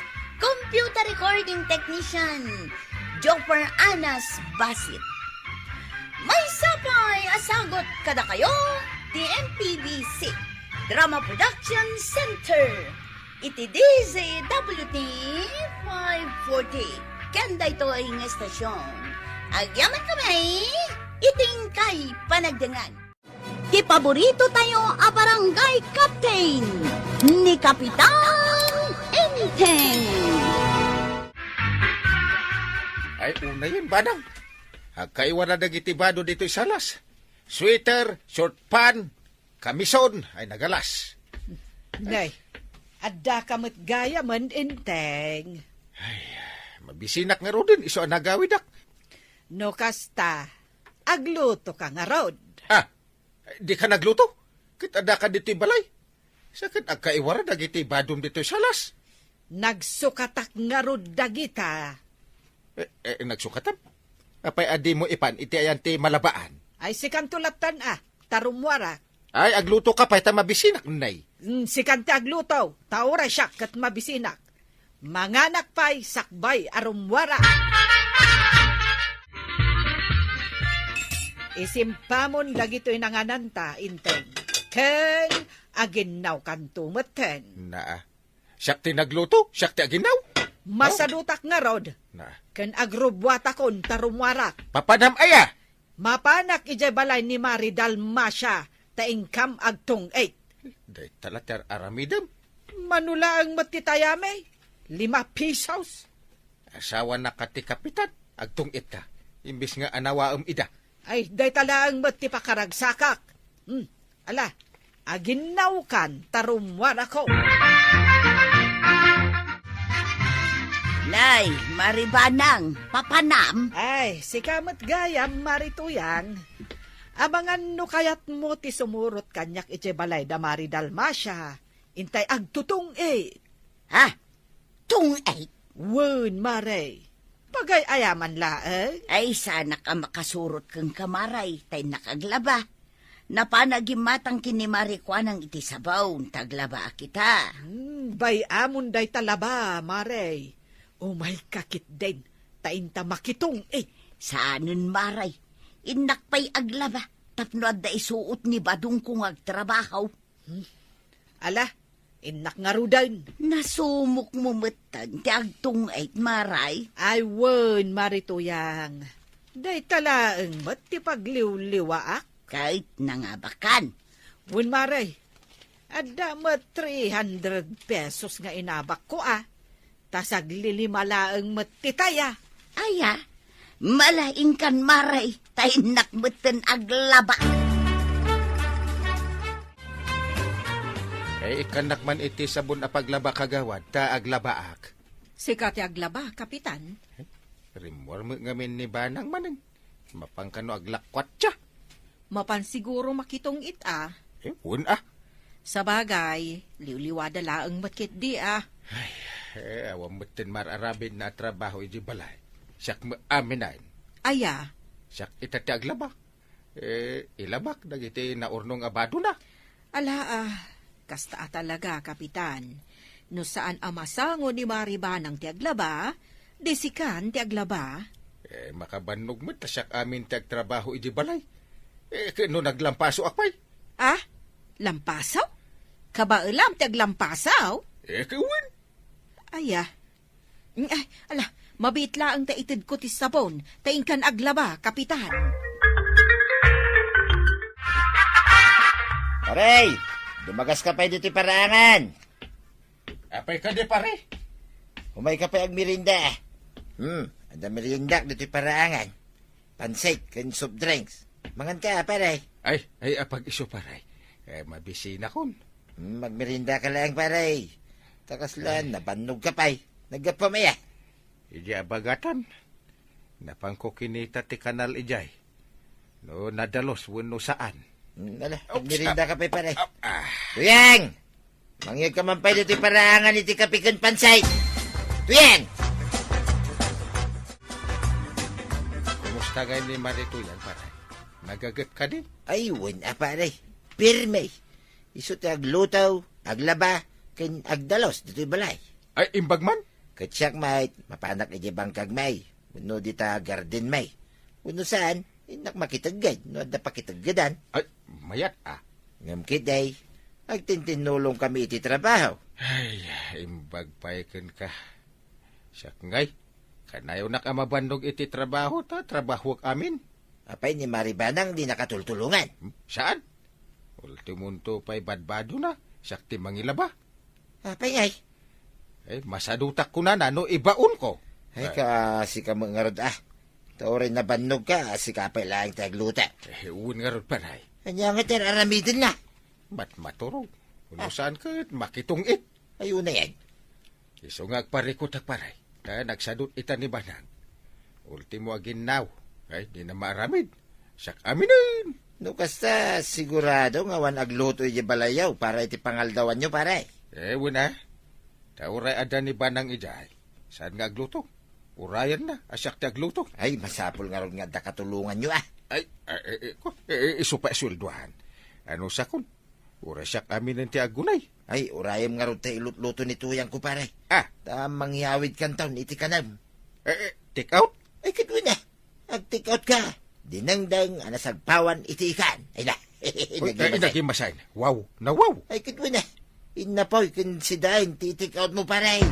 Computer recording technician, Jopper Anas Basit. Maysa pay a sagut kadakayo ti M P B C Drama Production Center iti D Z W T five forty. Ken daytoy nga estasion, agyaman kami iti inkay panagdengngeg. Ti paborito tayo a barangay captain, ni Kapitan Enteng. Ay, unayen, Badong. Agkaiwara dagiti bado ditoy salas. Sweater, short pant, kamison, ay nagalas. Nay, adda ka met gayamen, Enteng. Ay, mabisinak ngaruden, isu a nagawidak. No kasta, agluto ka ngarud. Ah, Dika nagluto? Ket adda ka ditoy balay? Sa ket agkaiwara dagiti badom ditoy salas? Nagsukatak ngarud dagita. Eh, eh, nagsukatam? Apay a dimo ipan iti ayan ti malabaan? Ay, sikanto lattan a, ta rummuarak. Ay, agluto ka pay ta mabisinak, nay. Mm, sikan ti agluto, ta uray siak ket mabisinak. Manganak pay sakbay a rummuara. Isimpamon dagitoy nangananta, Enteng. Ken aginnawkanto metten. Naa. Siak ti nagluto, siak ti aginnaw. Masadutak ngarud. Naa. Ken agrubbuatakon ta rummuarak. Papanam aya? Mapanak idiay balay ni Mari Dalmacia, ta inkam agtung-it. Dayta la ti ar-aramidem. Mano laeng met ti tayami? Lima pesos. Asawanak a ti kapitan, agtung-itka. Imbes nga anawaem ida. Ay, dayta laeng met ti pakaragsakak. Hmm, ala, aginnawkan ta rummuarako. Nay, Mari Banang, papanam? Ay, sika met gayam, Mari Tuyang. Amangan no kayatmo ti sumurot kaniak idiay balay da Mari Dalmacia, intay agtutung-it. Ha? Tung-it? Wen, Mari. Pagay-ayaman laeng. Ay, saanak a makasurot kenka, Maray, ta innak aglaba. Napana gimmatang ken ni Mari Kuanang iti sabon, ta aglabaak ita. Hmm, bay-amon dayta laba, Maray. Umayka ketdin, ta inta makitong-it. Saanen, Maray. Innak pay aglaba, tapno adda isuot ni badongko nga agtrabaho. Hmm. Ala, innak ngaruden. Nasumokmo metten ti agtong-it, Maray. Ay, wen, Mari Tuyang. Dayta laeng met ti pagliwliwaak. Ket nangabakan. Wen, Maray. Adda met three hundred pesos nga inabakko, a. Ta saglilima laeng met ti taya. Aya, malaingkan, Maray, ta innak metten aglaba. Eh, ikkannak man iti sabon a paglaba, kagawad, ta aglabaak. Sika ti aglaba, Kapitan? Rimmuar met ngamin ni Banang manen. Mapan kano aglakwatsa. Mapan siguro makitong-it a. Eh, wen a. Sabagay, liwliwada laeng met ketdi a. Ay, eh, awan metten mar-aramidna a trabaho iti balay. Siak met aminen. Aya? Siak ita ti aglaba. Eh, ilabak dagiti naurnong a badona. Ala, a, kasta a talaga, Kapitan. No saan a masango ni Mari Banang ti aglaba, di sikan ti aglaba. Eh, makabannog met ta siak amin ti agtrabaho iti balay. Eh, ket no naglampasoak pay? Ah? Lampasaw? Kabaelam ti aglampasaw? Eh, ket wen. Aya. Mm, ay, ala, mabiit laeng ta itedko ti sabon, ta inkan aglaba, Kapitan. Pare, dumagaska pay ditoy paraangan. Apay kadi, pare? Umayka pay agmerienda. Hmm, adda meriendak ditoy paraangan. Pansit ken soft drinks. Manganka, pare. Ay, ay, apag-isu, pare. Eh, mabisinakon. Hmm, magmeriendaka laeng, pare. Ta kasla, ay, nabannogka pay. Naggapuam aya? Idiay abagatan. Napanko kinita ti kanal idiay. No nadalus wenno saan. Hmm, ala, oops, meriendaka pay, pare. Ah, ah. Tuyang! Mangyegka man pay ditoy paraangan iti kape ken pansit. Tuyang! Kumusta ngay ni Mari Tuyang, pare? Nagaget kadi? Ay, wen a, pare. Pirme. Isu ti agluto, aglaba, ken agdalus ditoy balay. Ay, imbag man? Ket siak met, mapanak idiay bangkag met, wenno dita garden met. Wenno saan, innak makitegged no adda pakiteggedan. Ay, mayat a. Ngem ketdi, agtintinnulongkami iti trabaho. Ay, imbag pay kenka. Siak ngay, kanayonnak a mabannog iti trabaho ta trabahoak amin. Apay ni Mari Banang di nakatultulongan? Hmm, saan? Ultimonto pay badbadona, siak ti mangilaba. Apay ngay? Eh, masadutak kunana no ibaonko. Ay, ah, ka, sika met ngarud, a. Ta uray nabannogka, sika pay laeng ti agluto. Eh, wen ngarud, pare. Ania nga ti ar-aramidenna? Mat-, maturog. Wenno saan ket makitong-it. Ay, unayen. Isu nga agparikutak, pare. Ta nagsadut ita ni Banang. Ultimo a ginnaw. Ay, dina maaramid. Siak aminen. No kasta, sigurado nga awan agluto idiay balayyo para iti pangaldawanyo, pare. Eh, wen a. Ta uray adda ni Banang idiay, saan nga agluto? Urayenna a siak ti agluto. Ay, masapul ngarud nga adda katulonganyo, a. Ay, ay, ay, ay, ko, eh, eh, isu pay a sueldoan. Ano sakon? Uray siak aminen ti agunay. Ay, urayem ngarud ta ilutluto ni Tuyangko, pare. Ah. Ta mangyawidkanton iti kanem. Eh, eh, take out? Ay, ket wen a. Ag-take out ka. Dinengdeng a nasagpawan iti ikan. Ay na. Uy, ay, naging masay. Naging masay. Wow. Na wow. Ay, ket wen a. Innapoy ken sidain ti take out mo, pare.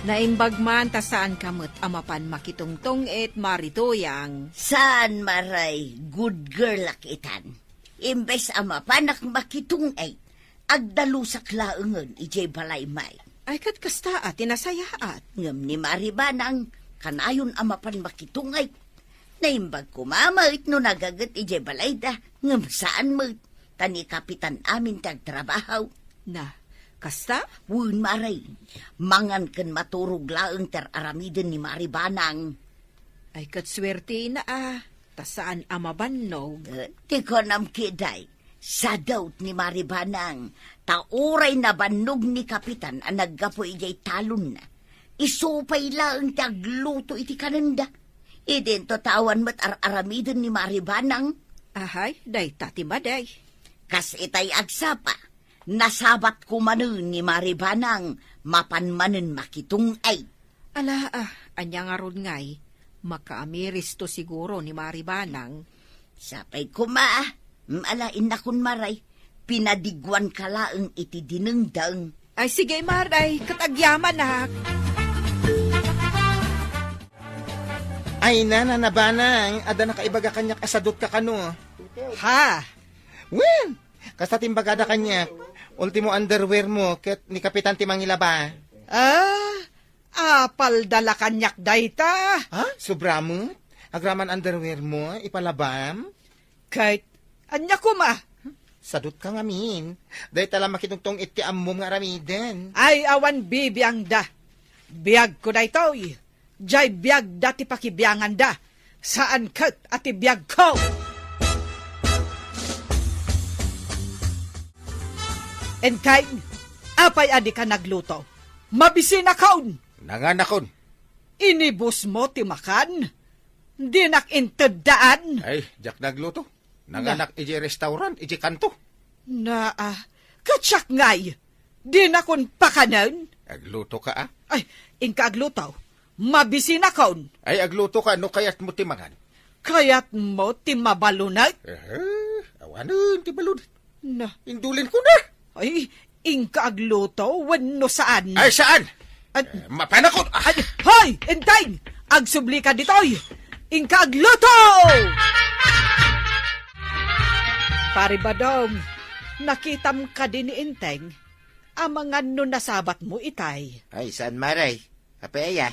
Naimbag man ta saan ka met a mapan makitungtong-it, Mari Tuyang. Saan, Maray, good girl ak itan. Imbes a mapanak makitong-it, agdalusak laengen idiay balay met. Ay, ket kasta a ti nasayaat. Ngem ni Mari Banang, kanayon a mapan makitong-it. Naimbag koma met no nagaget idiay balayda, ngem saan met, ta ni Kapitan amin ti agtrabaho. Na, kasta? Wen, Maray. Mangan ken maturog laeng ti ar-aramiden ni Mari Banang. Ay, ket suertina a, ta saan a mabannog. Eh, ti kunam ketdi, Sadut ni Maribanang, ta uray nabannog ni Kapitan a naggapu idiay talonna, isu pay laeng ti agluto iti kanenda. Idinto ta awan met ar-aramiden ni Maribanang. Ahay, dayta ti madi. Kas itay agsapa, nasabatko manen ni Maribanang mapan manen makitong-ay. Ala, ah, ania ngarud ngay? Makaamiristo siguro ni Maribanang. Sapay koma, ah. Mm, ala, innakon Maray, pinadiguanka laeng iti dinengdeng. Ay, sige, Maray, ket agyamanak. Ay, nana, nabanang, adda nakaibaga kaniak a sadutka kano. Ha? Wen, kasta ti imbagada kaniak, ultimo underwear mo ket ni Kapitan ti mangilaba. Ah, apalda la kaniak dayta. Ha? Sobra met? Agraman underwear mo, ipalabam? Ket, ania koma? Sadutka ngamin. Dayta la makitungtong iti ammom nga aramiden. Ay, awan bibiangda. Biagko daytoy. Jay biagda ti pakibianganda. Saan ket a ti biagko. Enteng, apay a dika nagluto? Mabisinakon! Nanganakon. Inibusmo ti makan? Dinak inteddaan? Ay, diak nagluto. Nanganak idiay restaurant, idiay kanto. Na, ah, ket siak ngay, dinakon pakanen? Aglutoka, ah? Ay, inka agluto. Mabisinakon. Ay, aglutoka no kayatmo ti mangan. Kayatmo ti mabalunek? Eh, awanen ti balunek. Na. Indulinko na. Ay, inka agluto wenno saan? Ay, saan? Ad- Eh, mapanakot! Ah! Ay, hoy! Enteng! Agsublika ditoy! Inka agluto! Pare Badong, nakitam kadi ni Enteng? Amangan no nasabatmo itay. Ay, saan, Maray? Apay aya?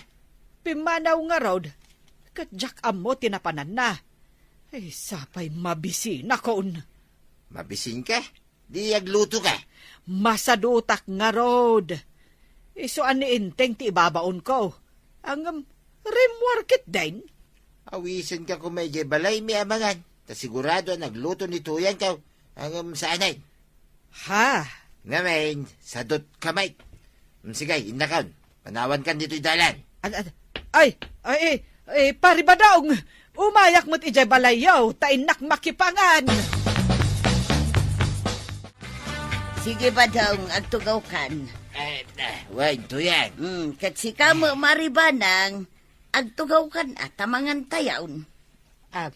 Pimmanaw ngarud, ket diak ammo ti napananna. Ay, sapay mabisinakon. Mabisinka? Di aglutoka? Masadutak ngarud. Isu a ni Enteng ti ibabaonko. Ngem, rimmuar ketdin. Awisenka koma idiay balaymi a mangan, ta sigurado a nagluto ni Tuyangko. Ngem saanen. Ha? Ngamin, sadutka met. Mm, sige, innakon. Panawankan ditoy dalan. Ad-, ad-, ay, ay, eh, eh, Pare Badong, umayak met idiay balayyo, ta innak makipangan. Sige, Badong, agtugawkan. Eh, eh, wen, Tuyang. Hmm, ket sika met, Maribanang, agtugawkan a ta mangantayon. Ah,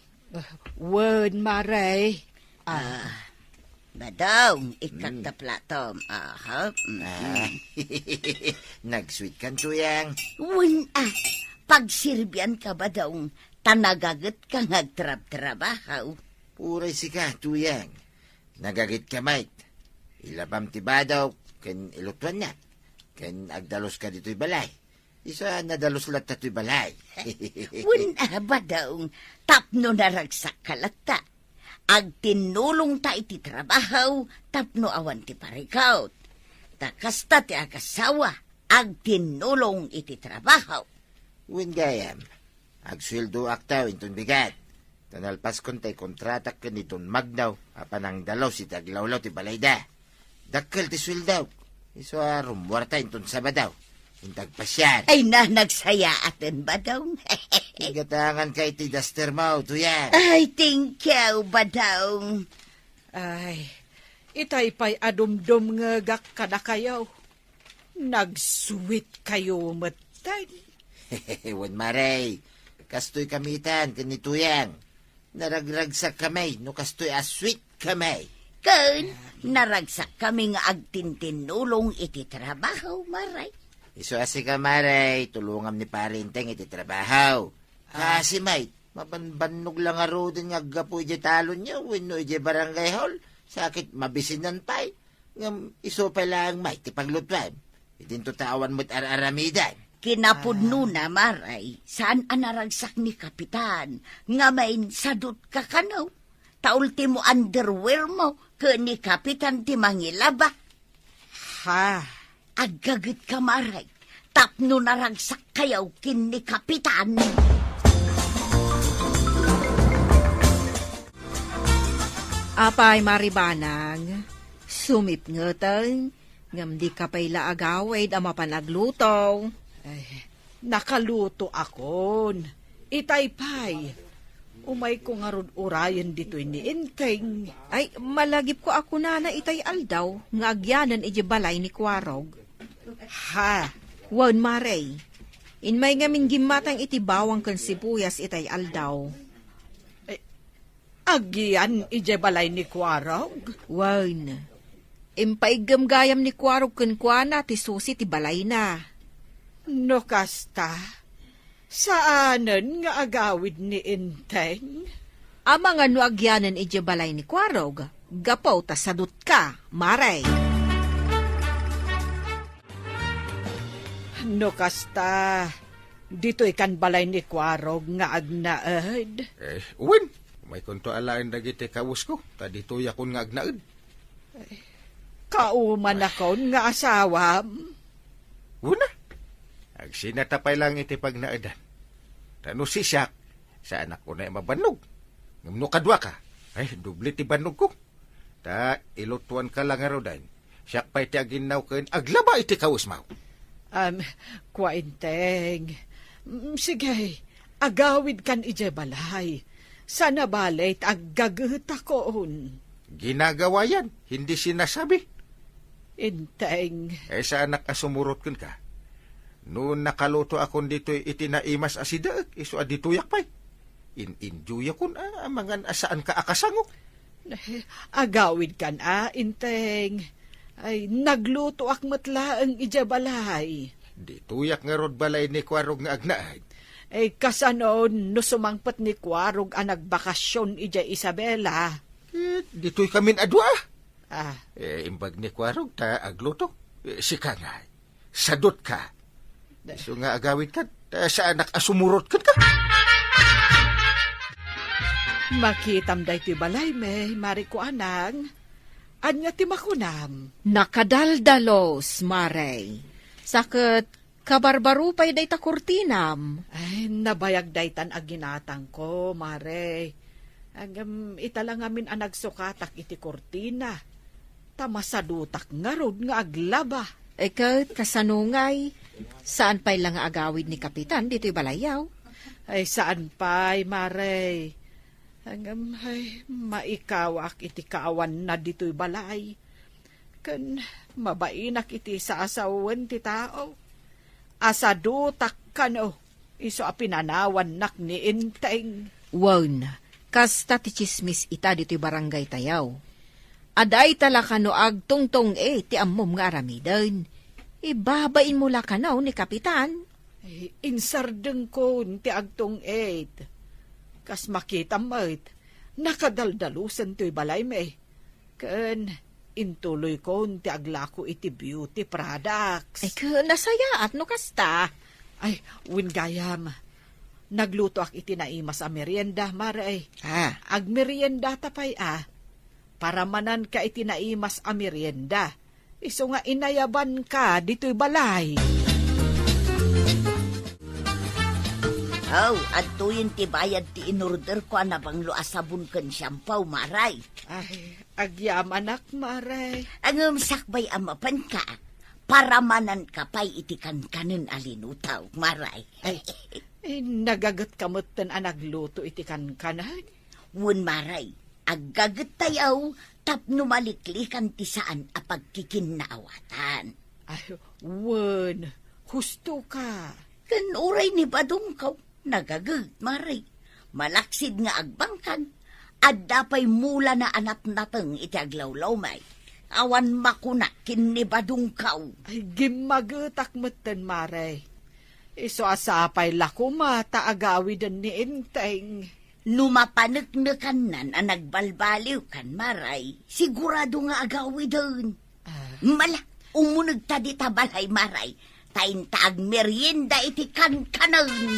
wen, Maray. Ah. Ah, Badong, ikkak ta platom. Aha. Mm. Ah. Nag-sweet kan, Tuyang. Wen, ah, pagserbianka, Badong, ta nagagetka nga agtrabtrabaho. Uray sika, Tuyang. Nagagetka met. Ilabam ti badok, ken ilutuanna. Ken agdaluska ditoy balay. Isu a nadalus latta toy balay. Wen a, Badong, tapno naragsakka latta. Agtinnulongta iti trabaho tapno awan ti parikut. Ta kasta ti agasawa, agtinnulong iti trabaho. Wen gayam, agsueldoakto inton bigat. Ta nalpaskon tay kontratak ken ni Don Magno a panangdalus iti aglawlaw ti balayda. Dakkel ti sueldok. Isu a rummuarta inton Sabado. Inton agpasiar. Ay na, nagsayaaten, Badong. Igatanganka iti daster mo, Tuyang. Ay, thank you, Badong. Ay, itay pay a dumdumngegak kadakayo. Nag-sweet kayo metten. Wen, Maray, kastoy kami itan ken ni Tuyang. Naragragsak kami no kastoy a sweet kami. Ken, naragsak kami nga agtintinnulong iti trabaho, Maray. Isu a sika, Maray, tulongam ni Pare Enteng iti trabaho. Ah. Kasi, met, mabanbannog la ngaruden nga aggapu idiay talonyo wenno idiay barangay hall. Sakit mabisinan pay. Ngem isu pay laeng met ti paglutuem. Idinto ta awan met ar-aramidan. Kinapudnona, Maray, saan a naragsak ni Kapitan, ngamin sadutka kano. Ta ultimo underwear mo ken ni Kapitan ti mangilaba. Ha? Aggagetka, Maray, tapno naragsak kayo ken ni Kapitan. Apay, Maribanag, sumipngeten, ngem dika pay la agawid a mapan agluto. Ay, nakaluto akon. Itay pay, umayko ngarud urayen ditoy ni Enteng. Ay, malagipko a kunana itay aldaw nga agyanen idiay balay ni Kuarog. Ha? Wen, Mare. Immay ngamin gimmatang iti bawang ken sibuyas itay aldaw. Agyan idiay balay ni Kuarog? Wen, impaiggem gayam ni Kuarog kenkuana ti susi ti balayna. No kasta, saanen nga agawid ni Enteng? Amangan no agyanen idiay balay ni Kuarog, gapu ta sadutka, Mare. No kasta, ditoy kan balay ni Kuarog nga agnaed? Eh, wen, umaykonto alaen dagiti kawusko, ta ditoyakon nga agnaed. Kaumanakon nga asawam? Wen a. Agsinata pay lang iti pagnaedan. Ta no siak, saanak unay a mabannog. Ngem no kaduaka, ay, doble ti bannogko. Ta ilutuanka la ngaruden. Siak pay ti aginnaw ken aglaba iti kawesmo. Am, kua Enteng. Mm, sige, agawidkan idiay balay. Saan a bale ta aggagetakon. Ginagawayan, hindi sinasabi. Enteng. Eh, saanak a sumurot kenka. No nakalutoakon ditoy iti naimas a sideek, isu a ditoyak pay. In-enjoyakon a, amangan a saanka a kasango. Eh, agawidkan a, Enteng. Ay, naglutoak met laeng idiay balay. Ditoyak ngarud balay ni Kuarog nga agnaed. Eh, kasano no sumangpet ni Kuarog a nagbakasyon idiay Isabela? Eh, ditoykamin a dua. Ah. Eh, imbag ni Kuarog ta agluto. Eh, sika nga. Sadutka. Isu nga agawidkan, ta saanak a sumurot kenka. Makitam daytoy balaymi, Mare Kuanang. Ania ti makunam? Nakadaldalos, Mare. Sa ket, kabarbaro pay dayta kurtinam. Ay, nabayag daytan a ginatangko, Mare. Ngem ita la ngamin a nagsukatak iti kurtina. Ta masadutak ngarud nga aglaba. Eh, ket kasano ngay? Saan pay la nga agawid ni Kapitan ditoy balayyo? Ay, saan pay, Mare. Ngem, ay, maikawak iti kaawanna ditoy balay. Ken mabainak iti saasawen ti tao. Asadutak kano isu a pinanawannak ni Enteng. Wen, kasta ti tsismis ita ditoy barangaytayo. Adda ita la kano agtungtong-it ti ammom nga aramiden. Ibabainmo la kano ni Kapitan. Eh, insardengkon ti agtungit. Kas makitam met, nakadaldalusen toy balaymi. Ken intuloykon ti aglako iti beauty products. Ay, ken nasayaat no kasta. Ay, wen gayam. Naglutoak iti naimas a merienda, Mare. Ah. Agmeriendata pay a. Paramananka iti naimas a merienda. Isu nga inayabanka ditoy balay. Aw, adtoyen ti bayad ti inorderko a nabanglo a sabon ken shampoo, Mare. Ay, agyamanak, Mare. Ngem sakbay a mapanka, paramananka pay iti kankanen a linutaw, Mare. Ay, eh, nagagetka metten a nagluto iti kankanen? Wen, Mare, aggagettayo tapno maliklikan ti saan a pagkikinnaawatan. Ay, wen, husto ka. Ken uray ni badongko, nagaget, Mare. Malaksid nga agbangkag, adda pay mulana a natnateng iti aglawlawmi. Awan makuna ken ni badongko. Ay, gimmagetak metten, Mare. Isu a sapay la koma ta agawiden ni Enteng. No mapaneknekannan a nagbalbaliwkan, Mare, sigurado nga agawiden. Ah. Mala, umunegta dita balay, Mare, ta inta agmerienda iti kankanen.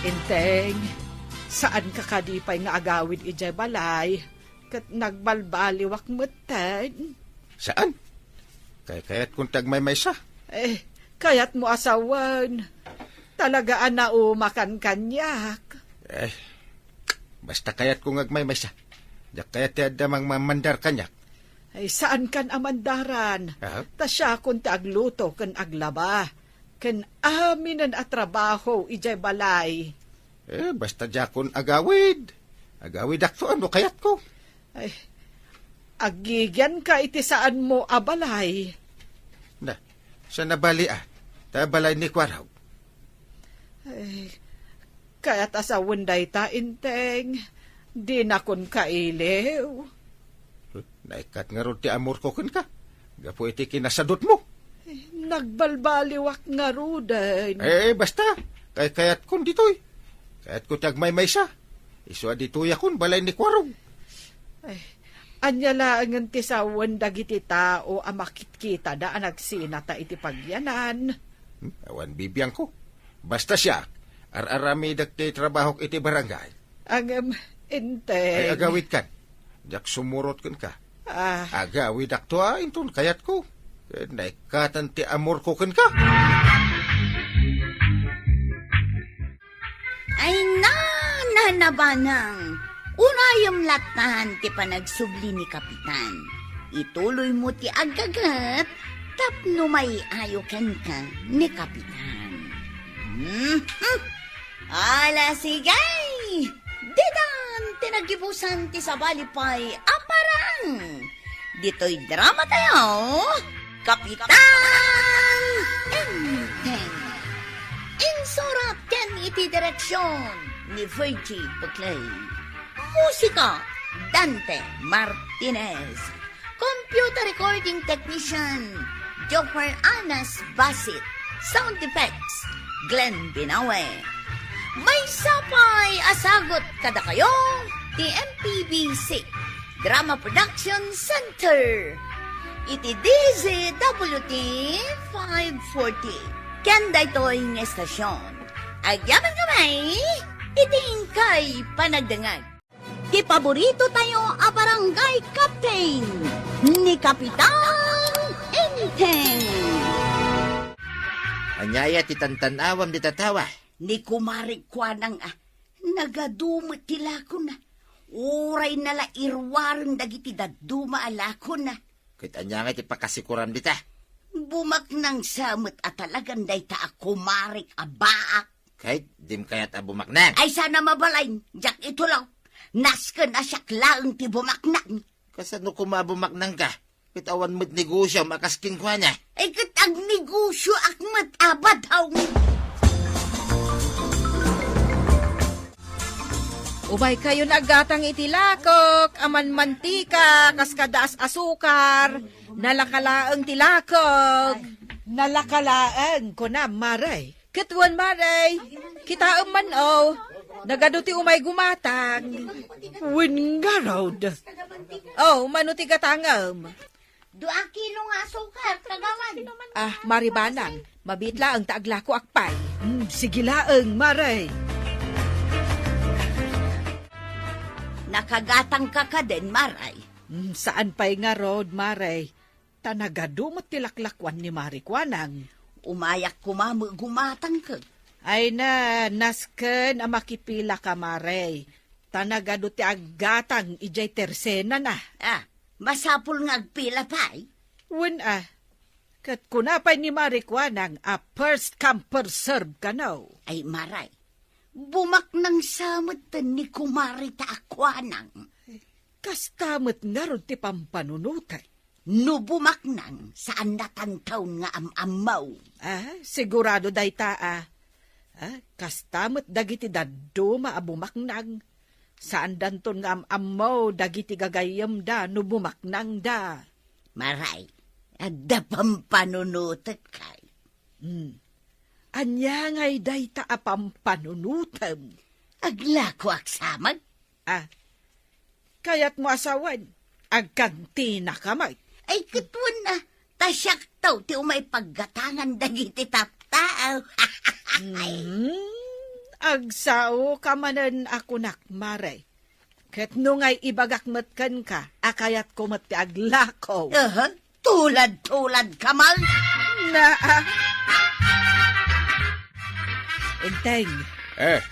Enteng, saanka kadi pay nga agawid idiay balay? Ket nagbalbaliwak metten. Saan? Kaykayatkon ti agmaymaysa. Eh, kayatmo a sawen. Talaga a naumakan kaniak. Eh, Basta kayatko nga agmaymaysa. Diak kayat ti adda mangmamandar kaniak. Ay, saankan a mandaran. Aha. Ta siakon ti agluto ken aglaba, ken aminen a trabaho idiay balay. Eh, basta diakon agawid. Agawidakto no kayatko. Ay, agigianka iti saanmo a balay. Na, saan a bali a? Ta balay ni Kuarog. Ay, kayat a sawen dayta, Enteng. Dinakon kailiw. Naikkat ngarud ti amorko kenka, gapu iti kinasadutmo. Nagbalbaliwak ngaruden. Eh, basta. Kaykayatkon ditoy. Kayatko ti agmaymaysa. Isu a ditoyakon balay ni Kuarog. Ay, ania laengen ti sawen dagiti tao a makitkitada a nagsinata iti pagyanan? Hmm, awan bibiangko. Basta siak, ar-aramidek ti trabahok iti barangay. Ngem, Enteng. Ay, agawidkan. Diak sumurot kenka. Ah. Agawidakto a inton kayatko. Ket naikkatan ti amorko kenka. Ay, na, nanabanang. Unayem latan ti panagsubli ni Kapitan. Ituloymo ti aggaget tapno maiayo kenka ni Kapitan. Mhm. Ala, sige! Ditan ti naggibusan ti sabali pay a parang. Ditoy drama tayo, Kapitan Enteng. Insurat ken iti direksyon ni Virgie Buclay. Musika, Dante Martinez. Computer recording technician, Joffer Anas Basit. Sound effects, Glenn Binawe. Maysa pay a sagut kadakayo ti M P B C Drama Production Center iti D Z W T five forty. Ken daytoy nga estasyon, agyamankami iti inkay panagdengngeg. Ti paborito tayo a barangay captain, ni Kapitan Enteng. Ania aya ti tantan-awam dita tawa? Ni Kumare Kuanang a, nagadu met ti lakona. Uray nala iruaren dagiti dadduma a lakona. Ket ania nga ti pakasikuram dita? Bumaknang sa met a talagan dayta a kumarek a baak. Ket dim kayat a bumaknang? Ay, sana mabalin, diak itulok. Nasken a siak laeng ti bumaknang. Kasano koma a bumaknangka? Ket awan met negosyo a kas kenkuana. Ay, ket agnegosioak met a badong. Umaykayon aggatang iti lakok, aman mantika, kas kada as-asukar. Nalaka laeng ti lakok. Nalaka laeng, kunam, Mare. Ket wen, Mare, kitaem man, o. Nagadu ti umay gumatang. Wen ngarud. O, mano ti gatangem? Dua kilo nga asukar, Kagawad. Ah, Mare Banang, mabiit laeng ta aglakoak pay. Hmm, sige laeng, Mare. Nakagatangka kadin, Mare? Hmm, saan pay ngarud, Mare. Ta nagadu met ti laklakuan ni Mare Kuanang. Umayak koma met gumatangkek. Ay na, nasken a makipilaka, Mare. Ta nagadu ti aggatang idiay tersenana. Ah, masapul nga agpila pay? Wen a. Ket kuna pay ni Mare Kuanang a first come, first serve kano. Ay, Mare, bumaknang sa metten ni Kumare ta a Kuanang. Kasta met ngarud ti pampanunotek. No bumaknang, saan a tantaon nga am-ammo. Ah, sigurado dayta, a. Ah, kasta met dagiti dadduma a bumaknang. Saandanton nga am-ammo dagiti gagayyemda no bumaknangda. Mare, adda pampanunotek kay. Hmm. Ania ngay dayta a pampanunotem? Aglakoak sa met. Ah, kayatmo a sawen, agkantinaka met. Ay, ket wen a, ta siakto ti umay paggatangan dagiti tattao. Hmm, agsaoka manen a kunak, Mare. Ket no ngay ibagak met kenka a kayatko met ti aglako. Aha. Tulad-tuladka man. Na, ah. Enteng. Eh.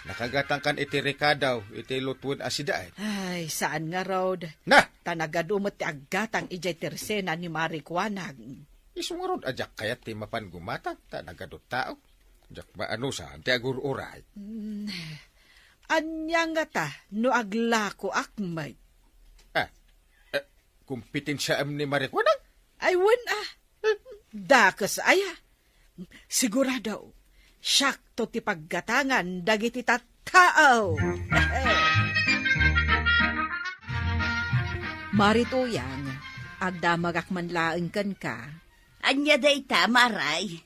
Nakagatangkan iti rekado iti lutuen a sidaen. Ay, saan ngarud. Na! Ta nagadu met ti aggatang idiay tersena ni Mari Kuanang. Isu ngarud a diak kayat ti mapan gumatang, ta nagadu tao. Diak maanusan ti agur-uray. Mm, ania ngata no aglakoak met? Ah, eh, kompetensiaem ni Mari Kuanang? Ay, wen a. Dakes aya. Sigurado, siakto ti paggatangan dagiti tattao. Mari Tuyang, agdamagak man laeng kenka. Ania dayta, Maray?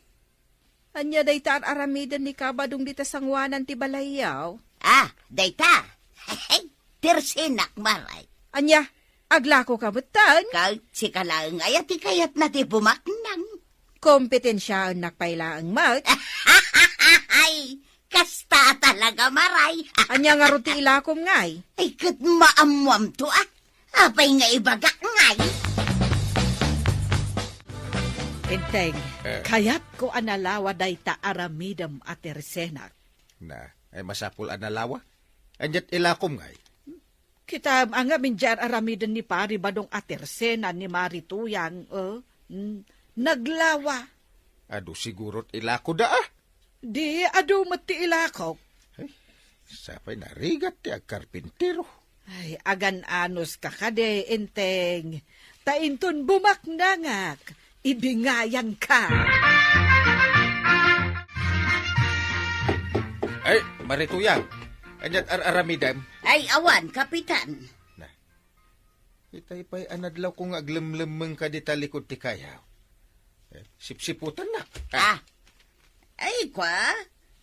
Ania dayta ar-aramiden ni Kabadong dita sangoanan ti balayyo? Ah, dayta. Tersenak, Maray. Ania, aglakoka metten? Ket sika laeng aya ti kayatna ti bumaknang. Kompetensiaennak pay laeng met. Ay, kasta talaga, Maray. Ania ngarud ti ilakom ngay? Ay, ket maammoamto, ah. Apay nga ibagak ngay? Enteng, eh, kayatko a nalawa dayta aramidem a tersenak. Na, ay masapul a nalawa? Ania't ilakom ngay? Kitaem a ngamin diay ar-aramiden ni Pari Badong a tersena ni Mari Tuyang, eh? Mm, naglawa. Adu siguro't ilakoda, ah. Di, adu met ti ilakok. Ay, sapay narigat ti agkarpintero. Ay, agan-anos ka kadi, Enteng. Ta inton bumaknangak, ibingayanka. Ay, Mari Tuyang, ania't ar-aramidem? Ay, awan, Kapitan. Na, itay pay a nadlawko nga aglemlemmeng ka dita likud ti kayaw. Eh, sipsiputannak. Ah. Ah. Ay, kwa?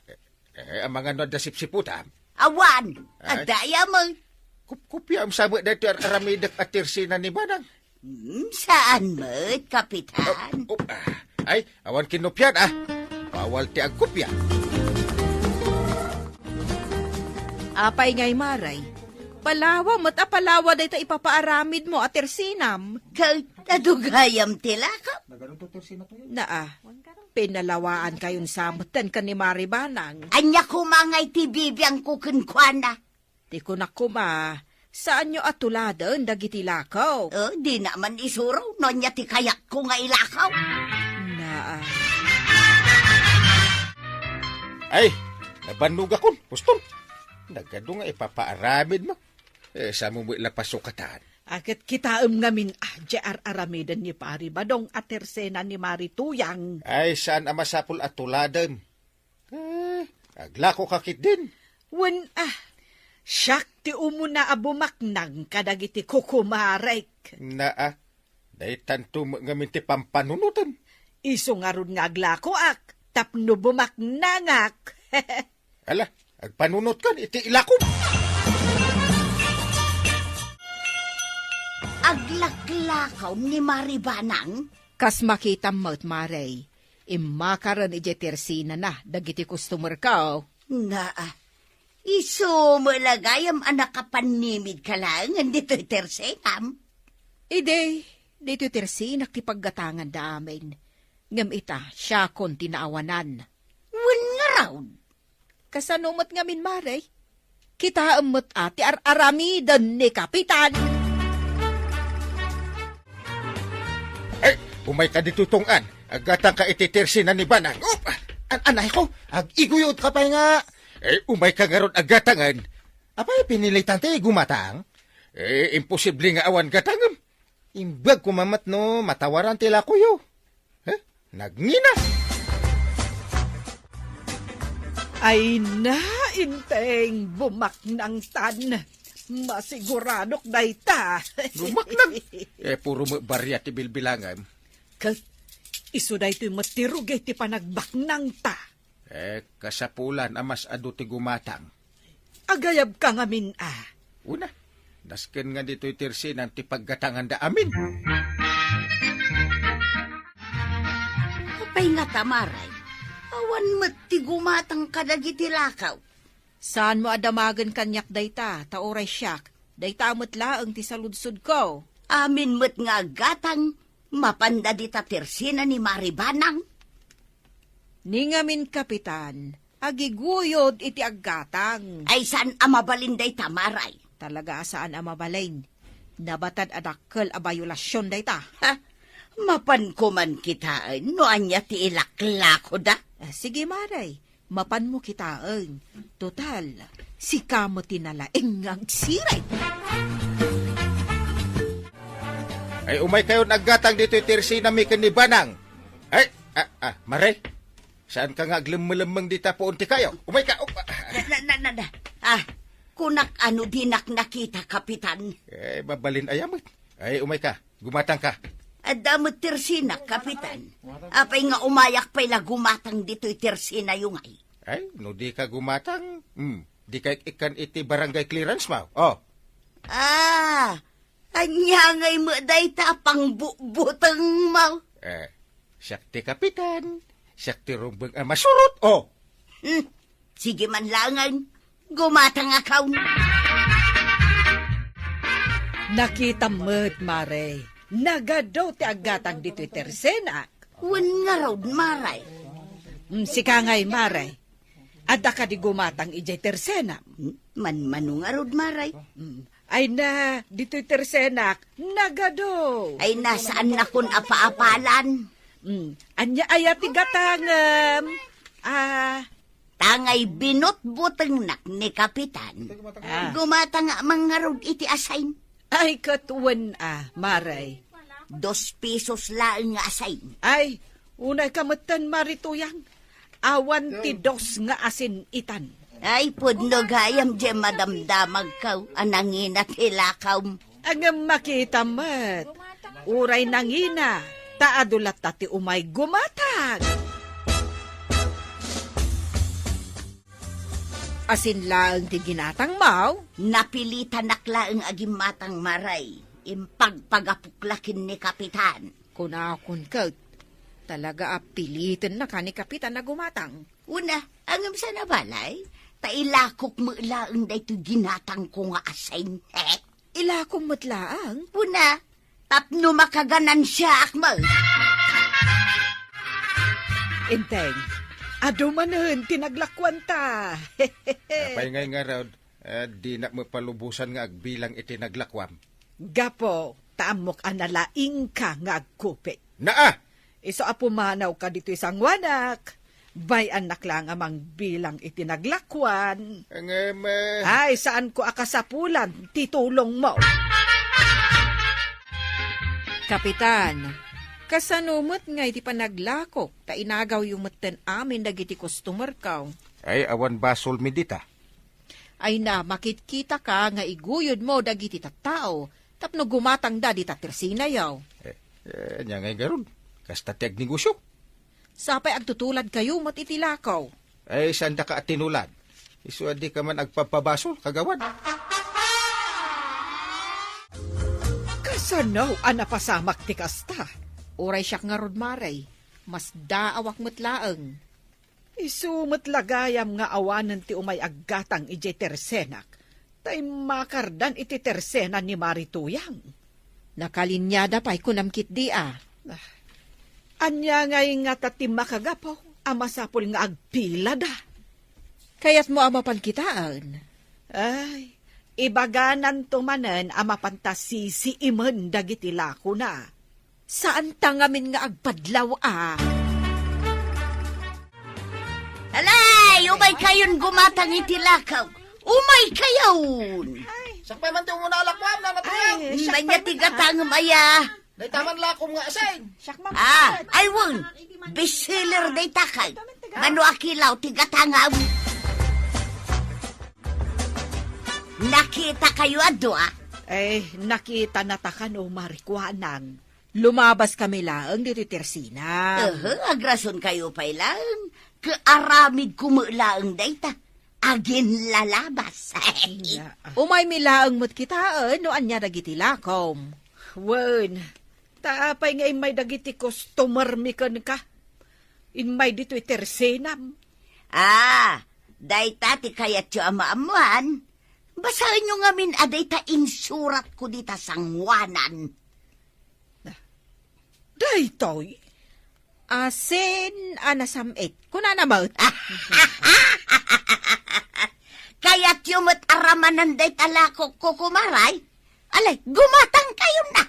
Eh, eh, amangan no adda sipsiputam? Awan. Ay. Adda aya met. Kupkupiam sa met daytoy ar-aramidek a tersena ni Manang. Hmm, saan met, Kapitan? Oh, oh, ah. Ay, awan kinupian, ah. Bawal ti agkupia. Apay ngay, Maray? Palawa met a palawa dayta ipapaaramidmo a tersenam. Ket adu gayam ti lakok? Naa, pinalawaankayon sa metten ken ni Mari Banang. Ania koma ngay ti bibiangko kenkuana? Ti kunak koma, saanyo a tuladen dagiti lakok. Eh, dina man isuro no ania ti kayatko nga ilakaw. Naa. Ay, nabannogakon, Poston. Nagadu nga ipapaaramidmo. Eh, samo met la pasukatan. A, ket kitaem ngamin a, diay ar-aramiden ni Pari Badong a tersena ni Mari Tuyang. Ay, saan a masapul a tuladen. Eh, aglakoka ketdin. Wen a, siak ti umuna a bumaknang kadagiti kukumarek. Naa, daytanto met ngamin ti pampanunotem. Isu ngarud nga aglakoak tapno bumaknangak. Ala, agpanunotkan iti ilakom. Aglaklakaw ni Mari Banang? Kas makitam met, Mari, immakaren idiay tersenana dagiti customerko. Naa, isu met la gayam a nakapannimidka laengen ditoy tersenam? Idi, ditoy tersenak ti paggatanganda amin. Ngem ita, siakon ti naawanan. Wen ngarud? Kasano met ngamin, Mari? Kitaem met a ti ar-aramiden ni Kapitan. Ay, umayka ditoy tunggan. Aggatangka iti tersena ni Banang. Op! An-, anayko, ag-iguyodka pay nga. Ay, umayka ngarud aggatangen. Apay, pinilitan ti gumatang? Eh, imposible nga awan gatangem. Imbag koma met no matawaran ti lakoyo. He? Nagngina! Ay na, Inteng, bumaknangtan. Masiguradok dayta. Bumaknang? Eh, puro met baria ti bilbilangem. Ket, isu daytoy met ti rugi ti panagbaknangta. Eh, kasapulan a mas adu ti gumatang. Agayabka ngamin a. Una, nasken nga ditoy tersenam ti paggatanganda amin. Apay ngata, Mari? Awan met ti gumatang kadagiti lakaw. Saanmo a damagen kaniak dayta, ta uray siak, dayta met laeng ti saludsodko. Amin met nga aggatang, mapanda dita tersena ni Mari Banang. Ni ngamin, Kapitan, agiguyod iti aggatang. Ay, saan a mabalin dayta, Maray? Talaga a saan a mabalin. Nabatad a dakkel a bayolasion dayta. Ha? Mapanko man kitaen no ania ti ilaklakoda? Ah, sige, Maray. Mapanmo kitaen. Total, sika met ti nalaing nga agsiring. Ay, umaykayon aggatang ditoy tersinami ken ni Banang. Ay, ah, ah, Maray. Saanka nga aglemmelemmeng dita puon ti kayo? Umayka. Oh, ah. Na, na, na, na, na. Ah, kunak a no dinak nakita, Kapitan. Eh, mabalin aya met. Ay, umayka. Gumatangka. Adda met tersinak, Kapitan. Apay nga umayak pay la gumatang ditoy tersinayo ngay? Ay, no dika gumatang, hmm, dika ikkan iti barangay clearance mo. Oh. Ah, ania ngay met dayta a pangbutbutengmo? Eh, siak ti kapitan, siak ti rumbeng a masurot, oh. Hmm, sige man laengen, gumatangakon. Nakitam met, Maray. Nagadu ti aggatang ditoy tersenak. Wen ngarud, Maray. Mm, sika ngay, Maray. Adda kadi gumatang idiay tersenam? Hmm, manmano ngarud, Maray. Mm. Ay na, ditoy tersenak, nagadu. Ay na, saannakon a paapalan. Mm. Ania aya ti gatangem? Ah. Ta ngay binutbutengnak ni Kapitan. Ah. Gumatang a mangngarud iti asain. Ay, ket wen a, Maray. Dos pesos laeng nga asain. Ay, unay ka metten, Mari Tuyang. Awan ti dos nga asin itan. Ay, pudno gayam diay madamdamagko a nangina ti lakaw. Ngem makita met, uray nangina, ta adu latta ti umay gumatang. Asin laeng ti ginatangmo? Napilitanak laeng a gimmatang, Maray. Impagpagapok la ken ni Kapitan. Kunakon ket, talaga a pilitennaka ni Kapitan a gumatang. Una, ngem saan a balay, ta ilakok met laeng daytoy ginatangko nga asin. Ilakom met laeng? Una, tapno makaganansiaak met. Enteng, adu manen ti naglakuanta. Apay ngay ngarud, eh, dinak met palubosan nga agbilang iti naglakuam? Gapu ta ammok a nalaingka nga agkupit. Naa! Isu a pumanawka ditoy sanguanak, bay-annak laeng a mangbilang iti naglakuan. Ngem, eh, Ay, saanko a kasapulan ti tulongmo. Kapitan, kasano met nga iti panaglakok ta inagawyo metten amin dagiti customerko? Ay, awan basolmi dita. Ay na, makitkitaka nga iguyodmo dagiti tattao tapno gumatangda dita tersinayo. Eh, eh, ania ngay ngarud? Kasta ti agnegosio? Sapay agtutuladkayo met iti lakaw. Ay, saandaka a tinulad? Isu a dika man agpabpabasol, kagawad. Kasano a napasamak ti kasta? Uray siak ngarud, Maray, masdaawak met laeng. Isu met la gayam nga awanen ti umay aggatang idiay tersenak, ta immakardan iti tersena ni Mari Tuyang. Nakalinyada pay kunam ketdi a. Ah, ania ngay ngata ti makagapu a masapul nga agpilada? Kayatmo a mapan kitaen? Ay, ibagananto manen a mapanta sisiimen dagiti lakona. Saanta ngamin nga agpadlaw a. Alay, umaykayon gumatang iti lakaw. Umaykayon! Siak pay man ti umuna a lakuam, Nana Tuyang. Ay, siak pay man, ah. Ania ti gatangem aya? Dayta man lakom nga asin. Siak man. Ah, ay wen. Best seller dayta kay. Mano a kilaw ti gatangem? Nakitakayo a dua? Eh, nakitanata kano, Mari Kuanang. Lumabaskami laeng ditoy tersina. Ehe, agrasonkayo pay laeng. Ket aramidko met laeng dayta. Aginlalabas. Nia. Umaymi laeng met kitaen no ania dagiti lakom. Wen, ta apay nga immay dagiti customermi kenka? Immay ditoy tersenam. Ah, dayta ti kayatyo a maammoan. Basaenyo ngamin a dayta insuratko dita sanguanan. Daytoy? asin a nasam-it. Kunana met. Kayatyo met a ramanen dayta lakokko, kumaray? Alay, gumatangkayon na.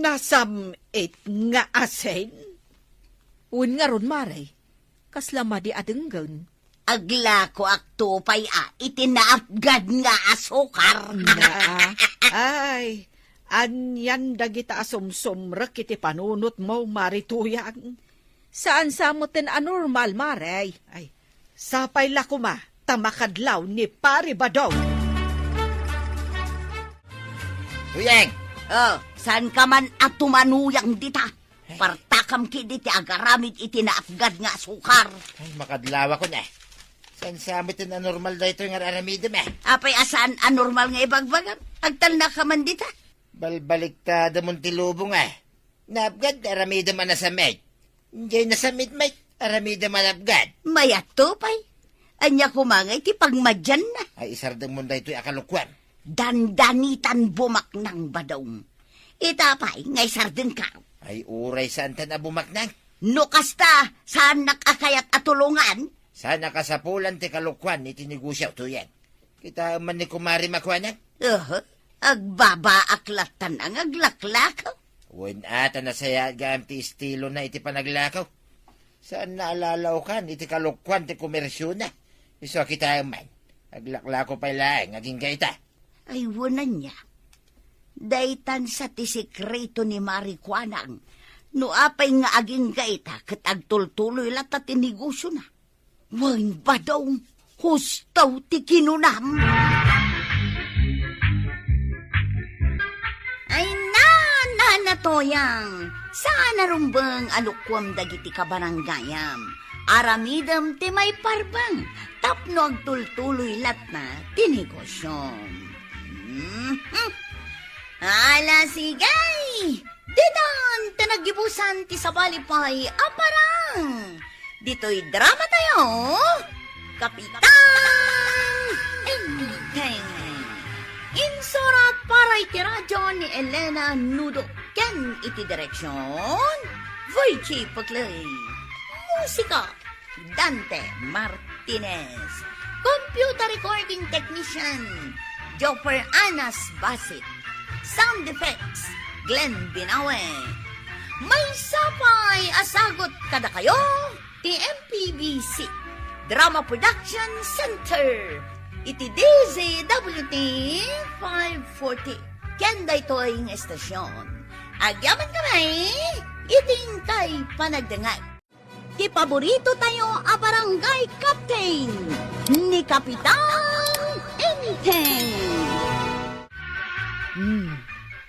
Nasam-it nga asin? Wen ngarud, Mare, kasla madi a denggen? Aglakoak to pay a iti naapgad nga asukar. Naa. Ay, anian dagita a sumsumrek iti panunotmo, Mari Tuyang? Saan sa metten a normal, Mare. Ay, sapay la koma ta makadlaw ni Pari Badong. Tuyang! Oh, saan ka man a tumanuyang dita? Partakam ketdi ti agaramid iti naapgad nga asukar. Ay, makadlawakon, eh. Saan sa met ti anormal daytoy nga aramidem, eh? Apay a saan a normal nga ibagbagam? Agtalna ka man dita. Balbaliktadamon ti lubong, eh. Naapgad, aramidem a nasam-it. Diay nasam-it met, aramidem a naapgad. Mayatto pay. Ania koma ngay ti pagmadianna? Ay, isardengmon daytoy a kalokuan. Dandanitan bumaknang, Badong. Ita pay nga isardengka. Ay, uray saantan a bumaknang. No kasta, saannak a kayat a tulongan? Saan a kasapulan ti kalokuan iti negosio, Tuyang. Kitaem man ni Kumari Makuanang. Aha, agbabaak lattan nga aglaklakaw. Wen a, ta nasayaat gayam ti estilona iti panaglakaw. Saan na a lalawkan iti kalokuan ti komersiona. Isu a kitaem man, aglaklako pay laeng agingga ita. Ay, wen ania. Daytan sa ti sekreto ni Mari Kuanang. No apay nga agingga ita, ket agtultuloy latta ti negosiona. Wen, Badong, husto ti kinunam. Ay, na, na, na, Tuyang. Saan a rumbeng a lukuem dagiti kabarangayam. Aramidem ti maiparbeng tapno agtultuloy latna ti negosiom. Mhm. Ala, sige! Ditan ti naggibusan ti sabali pay a parang. Ditoy drama tayo, Kapitan Enteng. Insurat para iti radyo ni Elena Nudo ken iti direksyon, Virgie Paclay. Musika, Dante Martinez. Computer recording technician, Jopper Anas Basit. Sound effects, Glenn Binawe. Maysa pay a sagut kadakayo ti M P B C Drama Production Center iti D Z W T five forty. Ken daytoy nga estasyon, agyaman kami iti inkay panagdengngeg. Ti paborito tayo a barangay captain, ni Kapitan Enteng. Hmm,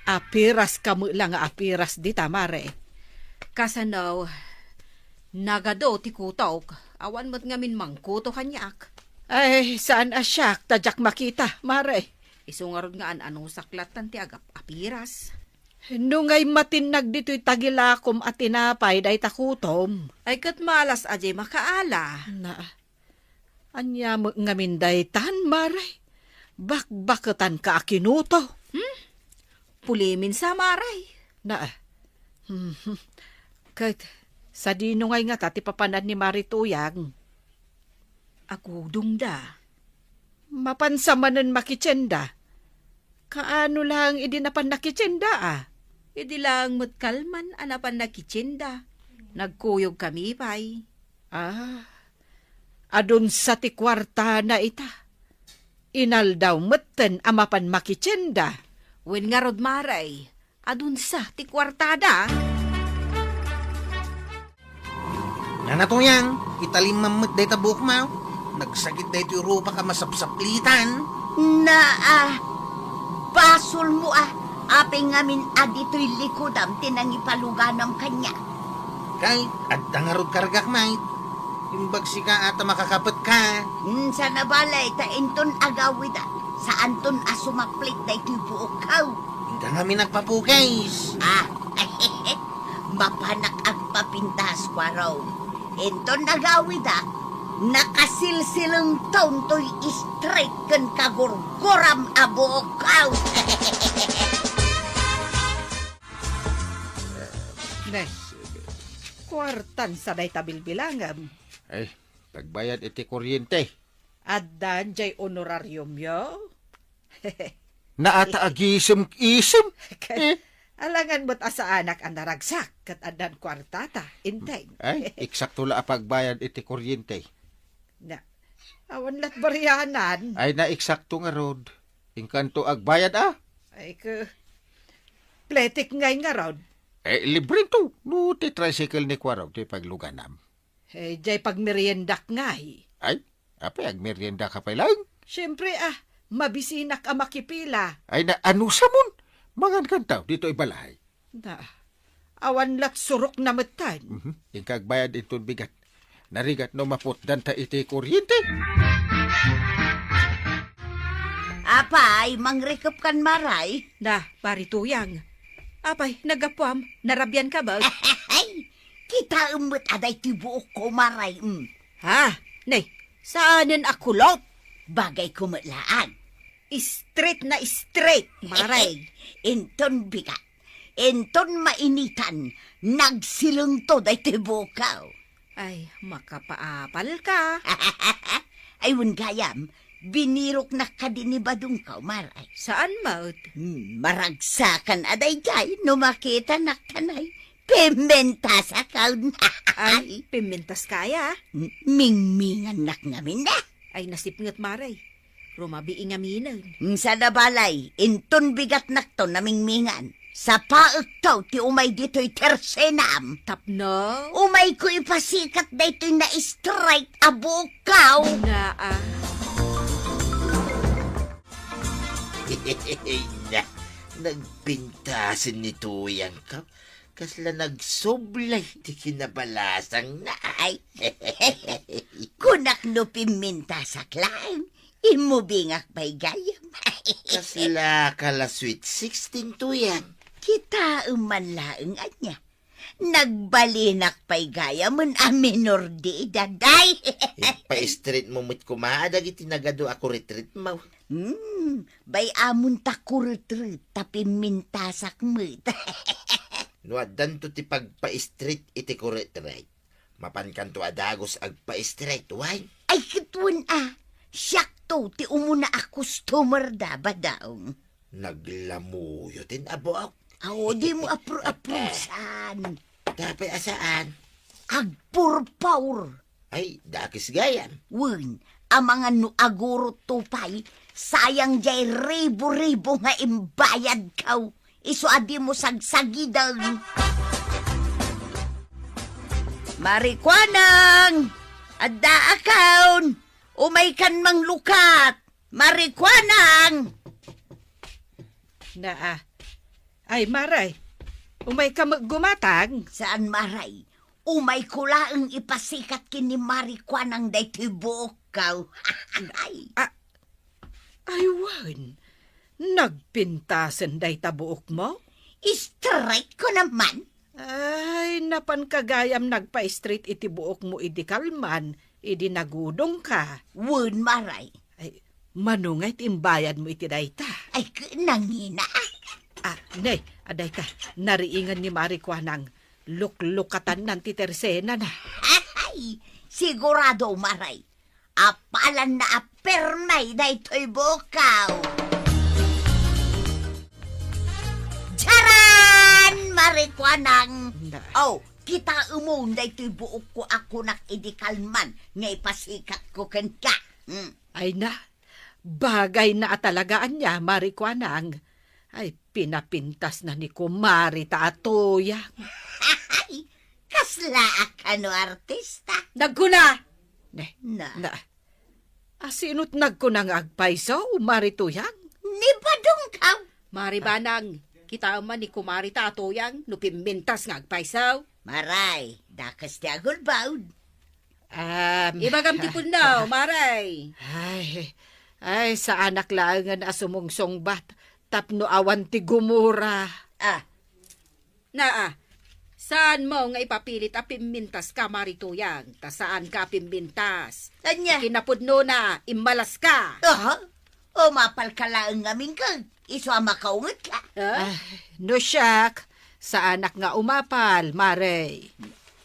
apiras ka met la nga apiras dita, Mare. Kasano, nagadu ti kutok, awan met ngamin mangkuto kaniak. Ay, saan a siak, ta diak makita, Mare. Isu ngarud nga an-anusak lattan ti agap-apiras. No ngay matinnag ditoy tagilakom a tinapay dayta kutom. Ay, ket malas a diay makaala. Na, ania met ngamin daytan, Mare? Bakbaketanka a kinuto. Hmm? Pulimin sa, Mare. Na, hmm, ket sadino ngay ngata ti papanan ni Mari Tuyang? Agudongda. Mapansa manen makitienda. Kaano laeng idi napan nakitienda, a? Idi laeng met kalman a napan nakitienda. Nagkuyog kami pay. Ah, adun sa ti kuartana ita. Inaldaw metten a mapan makitienda. Wen ngarud, Mare, adun sa ti kuartada. Nana Tuyang, italimmam met dayta buokmo. Nagsakit daytoy rupak a masapsaplitan. Naa, basolmo a, apay ngamin a ditoy likudam ti nangipaluganam kaniak. Kay, adda ngarud kargak, Mait. Imbag sika a ta makakapetka. Insan a balay ta inton agawidak, saanton a sumaplit daytoy buokko. Inka ngamin agpapukis. Ah, mapanak agpapintas, Kuarong. Inton agawidak, nakasilsilengton toy straight ken kagurguram a buokko. Ne. Kuartan sa dayta bilbilangem. Ay, pagbayad iti kuryente. Addan jay honorariumyo? Naata agisem-isem. Ket Eh? alangan met a saanak a naragsak ket addan kuartata, inteng. Ay, eksakto la a pagbayad iti kuryente. Na, awan lat barianan. Ay, na eksakto ngarud. Inkanto agbayad, a? Ay, ke, pletik ngay ngarud. Eh, libre to. No, ti tricycle ni Kuarog, ti pagluganam. Eh, jay pagmeriendak ngay. Ay, apay, agmerienda ka pay laeng? Siyempre, ah, mabisinak a makipila. Ay, na, ano samon? Mangan kantaw, dito ibalay. Na, awan lat surok na metten. Mhm. Inka agbayad inton bigat. Narigat no maputdanta iti kuryente. Apay, mangrikep kan maray? Na, Pari Tuyang. Apay, nagapuam, narabian ka ba? Ay, kitaem met a daytoy buokko, maray, mm. Ha? Nay, saanen a kulop? Bagay ko met laang. Straight na straight, maray. Inton bigat, inton mainitan, nagsilengto daytoy buokko. Ay, makapaapal ka. Ay, wen gayam, biniroknak kadi ni badongko, maray. Saan met? Hmm, maragsakan a daydiay no makitanak tanay. Pimmentasakon. Ay, pimmentas kaya? M-, mingmingannak ngamin da. Ay, nasipnget, maray. Rumabii ngaminen. Saan a balay, inton bigatnakto namingmingan. Sapaekto ti umay ditoy tersenam. Tapno? Umayko ipasikat daytoy na-strike a bukaw. Naa. Na, nagpintasen ni Tuyang ka. Kasla nagsublay ti kinabalasangna, ay. Kunak no pimmintasak laeng, immubingak pay gayam. Kasla ka la Sweet sixteen, Tuyang. Kitaem man laeng ania. Nagbalinak pay gayamen a minor de edad, ay. Ipa-straight mo met koma dagiti nagadu a kuritrit mo. Hmm, bay-amon ta kuritrit ta pimmintasak met. No addanto ti pagpa-straight iti kuritrit, mapankanto a dagus agpa-straight, wen? Ay, ket wen a, siakto ti umuna a customer da, badaong. Naglamuyo ti nabuok. Aw, dimo apro-aprosan. Tapay a saan? Agpurpur. Ay, dakes gayam. Wen, amangan no agurotto pay, sayang jay ribu-ribu nga imbayadko. Isu a dimo sagsagiden. Marikuanang! Addaakon! Umaykan manglukat! Marikuanang! Naa. Ay, maray. Umayka met gumatang? Saan, maray. Umayko laeng ipasikat ken ni Marikuanang daytoy buokko. Ay. Ah, ay, wen. Nagpintasen dayta buokmo? Straight ko naman. Ay, napanka gayam nagpa-straight iti buokmo idi kalman, idi nagudongka. Wen, maray. Ay, mano ngay ti imbayadmo iti dayta? Ay, k-, nangina. Ah, ne, adayta, nariingan ni Marikuanang luklukatannan ti tersenana. Ay, sigurado, maray. Apalanna a permi daytoy buokko. Charan! Marikuanang! Na. Oh, kitaemon daytoy buokko a kunak idi kalman nga ipasikatko kenka. Hmm. Ay na, bagayna a talaga ania, Marikuanang. Ay, pinapintasna ni Kumari ta a Tuyang. Ay, kasla a kano artista. Nagkuna! Ne, Na. na. A, sino't nagkuna nga agpayso, Mari Tuyang? Ni Badongkaw. Mari Banang, kitaem man ni Kumari ta a Tuyang no pimmintas nga agpayso. Maray, dakes ti agulbod. Um, Ibagam ti pudno, Maray. Ay, ay, saanak laengen a sumungsungbat tapno awan ti gumura. Ah, Naa, saanmo nga ipapilit a pimmintaska, Mari Tuyang, ta saanka a pimmintas. Ania? Ti kinapudnona, immalaska. Aha. Umapalka laeng ngamin ket isu a makaungetka. Ah? Ah, no siak, saanak nga umapal, Mari.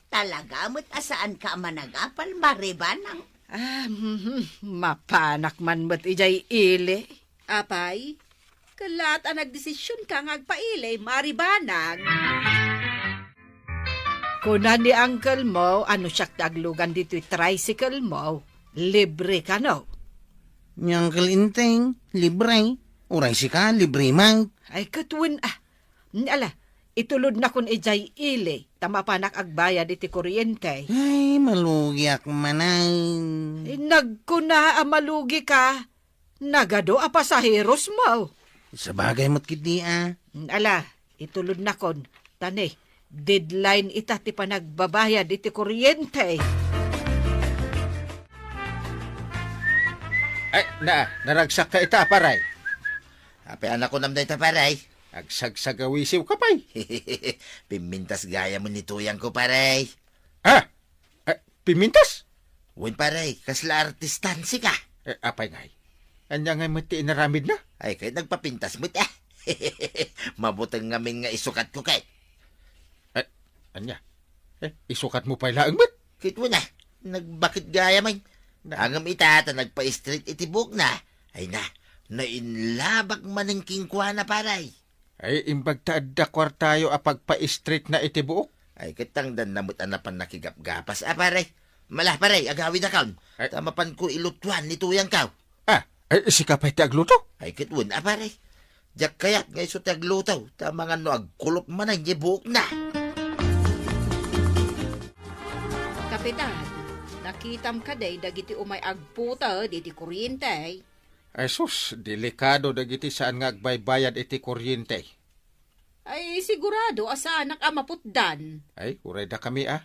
Talaga met a saanka a managapal, Mari Banang. Ah, mhm, mapanak man met idiay ili. Apay, kellaat a nagdesisionka nga agpaili, Mari Banang. Kuna ni uncle mo a no siak ti aglugan ditoy tricycle mo, libre kano. Ni Uncle Enteng, libre. Uray sika, libre man. Ay, ket wen, ah. Ala, itulodnakon idiay ili, ta mapanak agbayad iti kuryente. Ay, malugiak manen. Eh, nagkuna a malugika, nagadu a pasaheros mo. Sabagay met ketdi, a. Ala, itulodnakon, ta ne, deadline ita ti panagbabayad iti kuryente. Ay, na, naragsakka ita, paray. Apay a nakunam dayta, paray? Agsagsagawisiwka pay. Pimmintas gayam ni tuyangko, paray. Ah! Eh, pimmintas? Wen, paray, kasla artistan sika. Eh, apay ngay? Ania ngay met ti inaramidna? Ay, ket nagpapintas met, ah. Mabuteng ngamin nga isukatko ket. Eh, ania? Eh, isukatmo pay laeng met? Ket wen, ah, nagbakit gayam. Na- Ngem ita ta nagpa-straight iti buokna. Ay na, nainlabak manen kenkuana, paray. Ay, imbag ta adda kuartayo a pagpa-straight na iti buok. Ay, ket tangdanna met a napan nakigapgapas, a, pare. Mala, pare, agawidakon. Ay. Ta mapanko ilutuan ni tuyangko. Ah, ay, sika pay ti agluto? Ay, ket wen, a, pare. Diak kayat nga isu ti agluto, ta mangan no agkulop manen diay buokna. Kapitan, nakitam kadi dagiti umay agputed iti kuryente? Ay sus, delikado dagiti saan nga agbaybayad iti kuryente. Ay, sigurado a saanak a maputdan. Ay, uray dakami, a.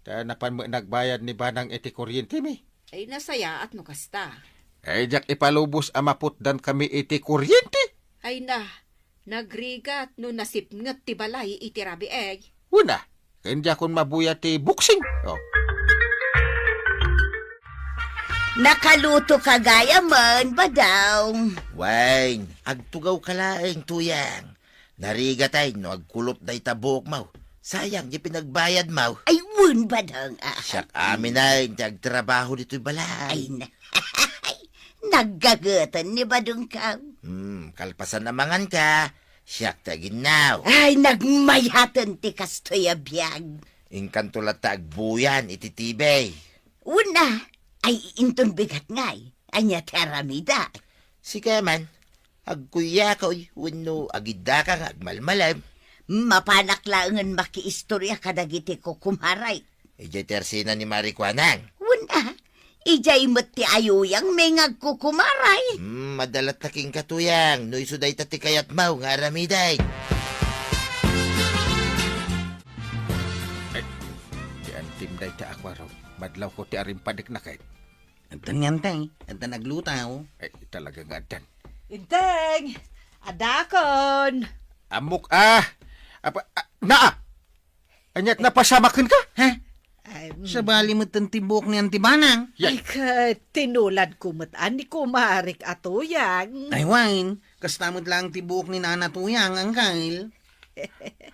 Ta napan met nagbayad ni Banang iti kuryentemi. Ay, nasayaat no kasta. Ay, diak ipalubos a maputdankami iti kuryente. Ay na, nagrigat no nasipnget ti balay iti rabieg. Wen a, ken diakon mabuya ti boxing. Oh. Nakalutoka gayamen, Badong. Wen, agtugawka laeng, Tuyang. Narigatay no agkulop dayta buokmo. Sayang diay pinagbayadmo. Ay, wen, Badong. Ah, siak amin ti agtrabaho ditoy balay. Ay, na. Naggageten ni Badongko. Hmm, kalpasan a manganka, siak ti aginnaw. Ay, nagmayaten ti kastoy a biag. Inkanto latta agbuyan iti T V. Wen a, ay inton bigat ngay, ania ti aramida? Sika man, agkuyakoy wenno agiddaka nga agmalmalem. Mapanak laengen makiistoria kadagiti kukumaray. Idiay tersina ni Mari Kuanang. Wen a, idiay met ti ayuyang mi nga agkukumaray. Hmm, madala ta kenka, Tuyang, no isu dayta ti kayatmo nga aramiden. Ay, ti antim dayta a kuaro. Madlawko ti arimpadek na ket. Addan nga, Enteng. Addan agluto. Ay, talaga nga addan. Enteng! Addakon! Ammok, ah! Apa, ah, naa! Aniat napasamak kenka? Ha? Ay, mm. Sabali met ti buok ni Auntie Banang. Yay. Ay, ket tinuladko met a ni kumarek a Tuyang. Ay, wen, kasta met laeng ti buok ni Nana Tuyang, Angkel.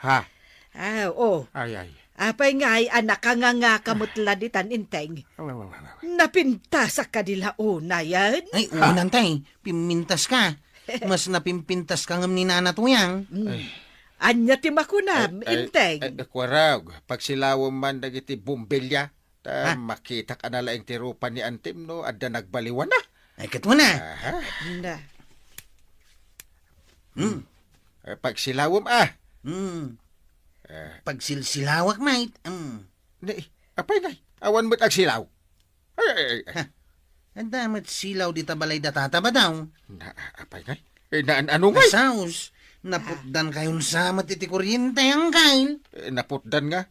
Ha? Ah, oh. Ay, ay. Apay ngay a nakangangaka met la ditan, Enteng? Aw, aw, aw, aw, aw. Napintasak kadi la unayen? Ay, ha? Unan tay, pimmintaska. Mas napimpintaska ngem ni Nana Tuyang. Mm. Ay. Ania ti makunam, ay, ay, Enteng? Ay, kuarog, pagsilawem man dagiti bombilya. Ta, ah, makitak a nalaing ti rupa ni Antim no adda nagbaliwana. Ay, ket wen a. Aha. Na. Hmm. Eh, pagsilawem, ah. Hmm. Eh. Pagsilsilawak, mate. Hmm. Ni, apay ngay, awan met agsilaw. Ay, ay, ay, ay. Ha. Adda met silaw dita balay da Tata Badong. Na, apay ngay? Eh, na, an-, ano ngay? Saos, naputdan kayon sa met iti kuryente, Angkel. Eh, naputdan nga.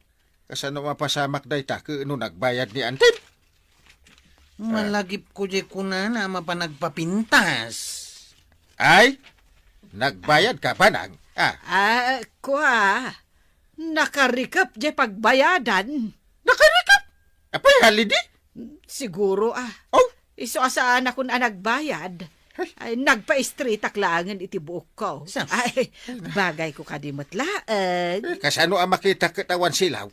Kasano mapasamak dayta ket no nagbayad ni Antim? Ah. Malagipko diay kunana a mapan agpapintas. Ay, nagbayad ka, Banang? Ah. Ah, kua, nakarikep diay pagbayadan. Nakarikep? Apay, halidi? Siguro, ah. Oh? Isu a saanakon a nagbayad. Ay. Ay, nagpa-straightak laengen iti buokko. Sus. Ay, bagayko kadi met laeng. Eh, kasano a makitak ket awan silaw?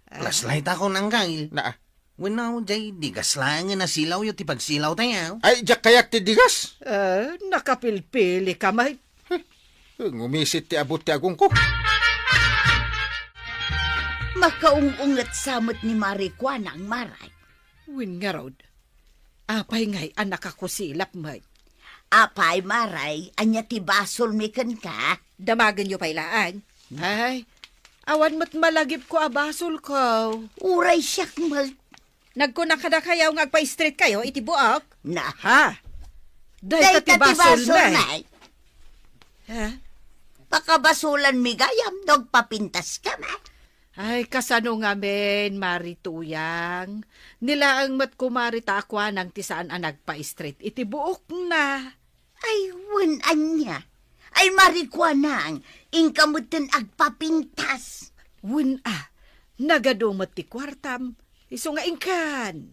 Flashlight ako nang kail. Naa. Wenno, jay digas laengen a silawyo ti pagsilawtayo. Ay, diak kayat ti digas. Eh, nakapilpili ka, may. Eh, ngumisit ti abut ti agongko. Makaung-unget sa met ni Marikuanang, Maray. Wen ngarud, apay ngay a nakakusilap met? Apay, Maray, ania ti basolmi kenka? Damagenyo pay laeng. Ay, awan met malagipko a basolko. Uray siak met. Nagkuna kadakayo nga agpa-straight kayo iti buok? Na. Ha? Dayta ti basolmi. Ha? Pakabasolanmi gayam no agpapintaska met. Ay, kasano ngamin, Mari Tuyang? Ni laeng met kumari ta a kuanang ti saan a nagpa-straight iti buokna. Ay, wen ania? Ay, Mari Kuanang, inka metten agpapintas. Wen a, nagadu met ti kuartam, isu nga inkan.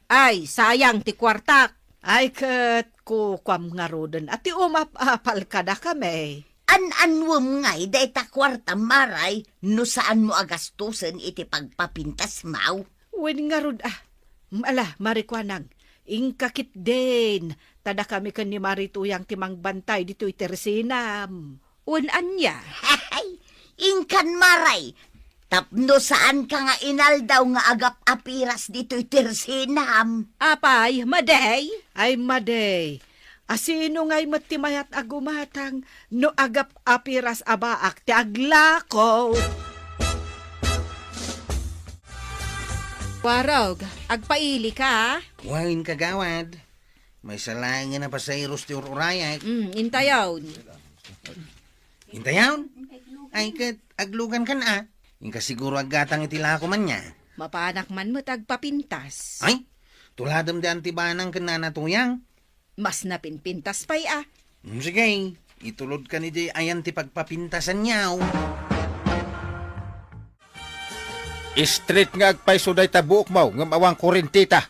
Ay, sayang ti kuartak. Ay, ket kukuam ngaruden a ti umap-apal kadakami. An-anwem ngay dayta kuartam, Maray, no saanmo a gastusen iti pagpapintasmo? Wen ngarud a. Ala, Mari Kuanang, inka ketdin, ta dakami ken ni Mari Tuyang ti mangbantay ditoy tersinam. Wen ania? Inkan, Maray, tapno saanka nga inaldaw nga agap-apiras ditoy tersinam. Apay, madi? Ay, madi. A sino ngay met ti mayat a gumatang no agap-apiras a baak ti aglako? Warog, agpaili ka? Wen, kagawad. Maysa laengen a pasahero ti ur-urayak. Mm, intayon. Intayon? Ay, ket aglugan kan a. Inka siguro aggatang iti lako man nia. Mapanak man met agpapintas. Ay, tuladem di antibanang ken Nana Tuyang. Mas napinpintas pay a. Mm, sige, itulod kan idi ayan ti pagpapintasan niaw. Straight nga agpayso dayta buokmo, ngem awan kurenteta.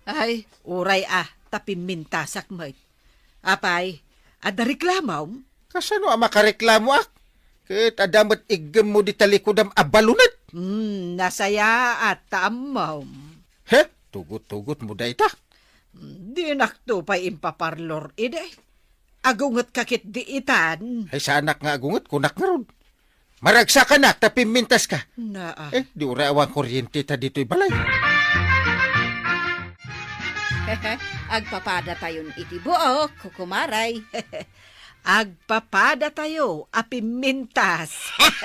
Ay, uray a, ta pimmintasak met. Apay, adda reklamom? Kasano a makareklamoak? Ket adda met iggemmo di talikodam a balunet. Hmm, nasayaat ta ammom. He? Tugot-tugotmo dayta? Dinakto pay impaparlor idi. Agungetka ketdi itan. Ay, saanak nga agunget, kunak ngarud. Maragsakanak ta pimmintaska. Naa. Eh, di uray awan kuryente ta ditoy balay. Agpapadatayon iti buok, kukumaray. Agpapadatayo a pimmintas.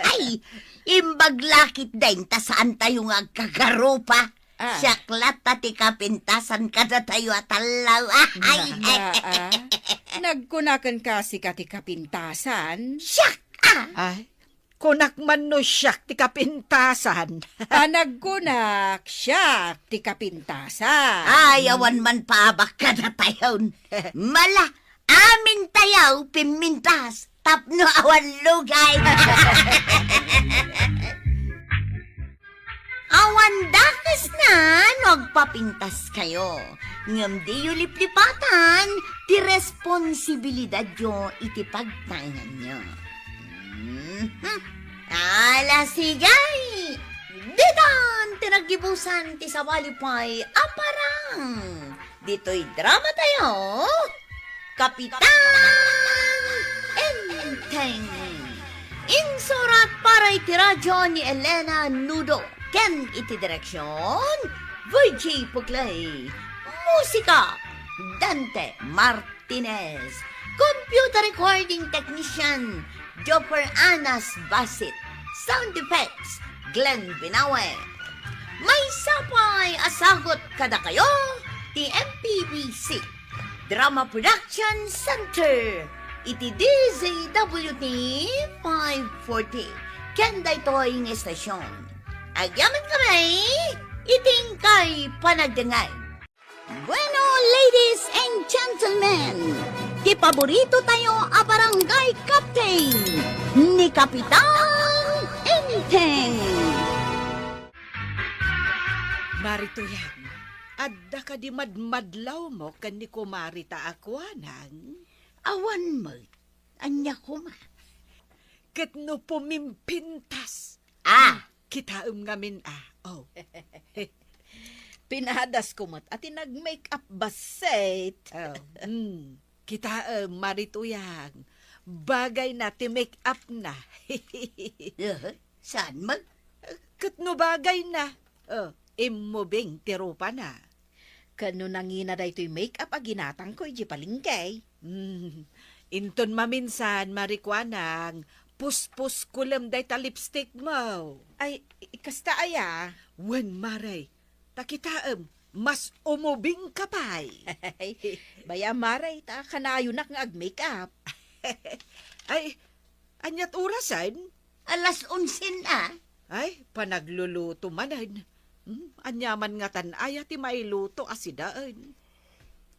Ay, imbag la ketdin ta saantayo nga agkagarupa. Ah. Siak latta ti kapintasan kadatayo a tallaw. Ay. Na, na, ah. Nagkunaken kasi ka ti kapintasan? Siak, ah! Ay, kunak man no siak ti kapintasan. Ah, nagkunak, siak ti kapintasan. Ay, awan man paabak kadatayon. Mala, amintayo pimmintas tapno awan lugay. Awan dakesna no agpapintaskayo, ngem diyo liplipatan ti responsibilidadyo iti pagtaenganyo. Mhm. Ala, sige! Ditan ti naggibusan ti sabali pay a parang ditoy dramatayo, Kapitan Enteng. Insurat para iti radyo ni Elena Nudo ken iti direksyon, Virgie Puclay. Musika, Dante Martinez. Computer recording technician, Jopper Anas Basit. Sound effects, Glenn Binawe. Maysa pay a sagut kadakayo ti M P B C Drama Production Center iti D Z W T five forty ken daytoy nga estasyon. Agyamankami iti inkay panagdengngeg. Bueno, ladies and gentlemen, ti paborito tayo a barangay captain, ni Kapitan Enteng. Marito yan. Adda kadi madmadlawmo ken ni Kumari ta a kuanang? Awan met. Ania koma? Ket no pumimpintas. Ah! Kitaem ngamin, ah. Oh. Pinadasko met a ti nag-make-up bassit. Oh. Mm. Kitaem, Mari Tuyang. Bagayna ti make-up na. Eh, saan man? Ket no bagayna. Oh, immubing ti rupana. Ken no nangina daytoy make-up a ginatangko idiay palengke. Hmm, inton maminsan, Mari Kuanang, puspuskolem dayta lipstick mo. Ay, i-, kasta aya? Wen, Mare. Ta kitaem, mas umubingka pay. Bay-am, Mare, ta kanayonak nga ag-make-up. Ay, aniat orasen? Alas onse na. Ay, panagluluto manen. Hmm, ania man ngatan aya ti mailuto a sidaen?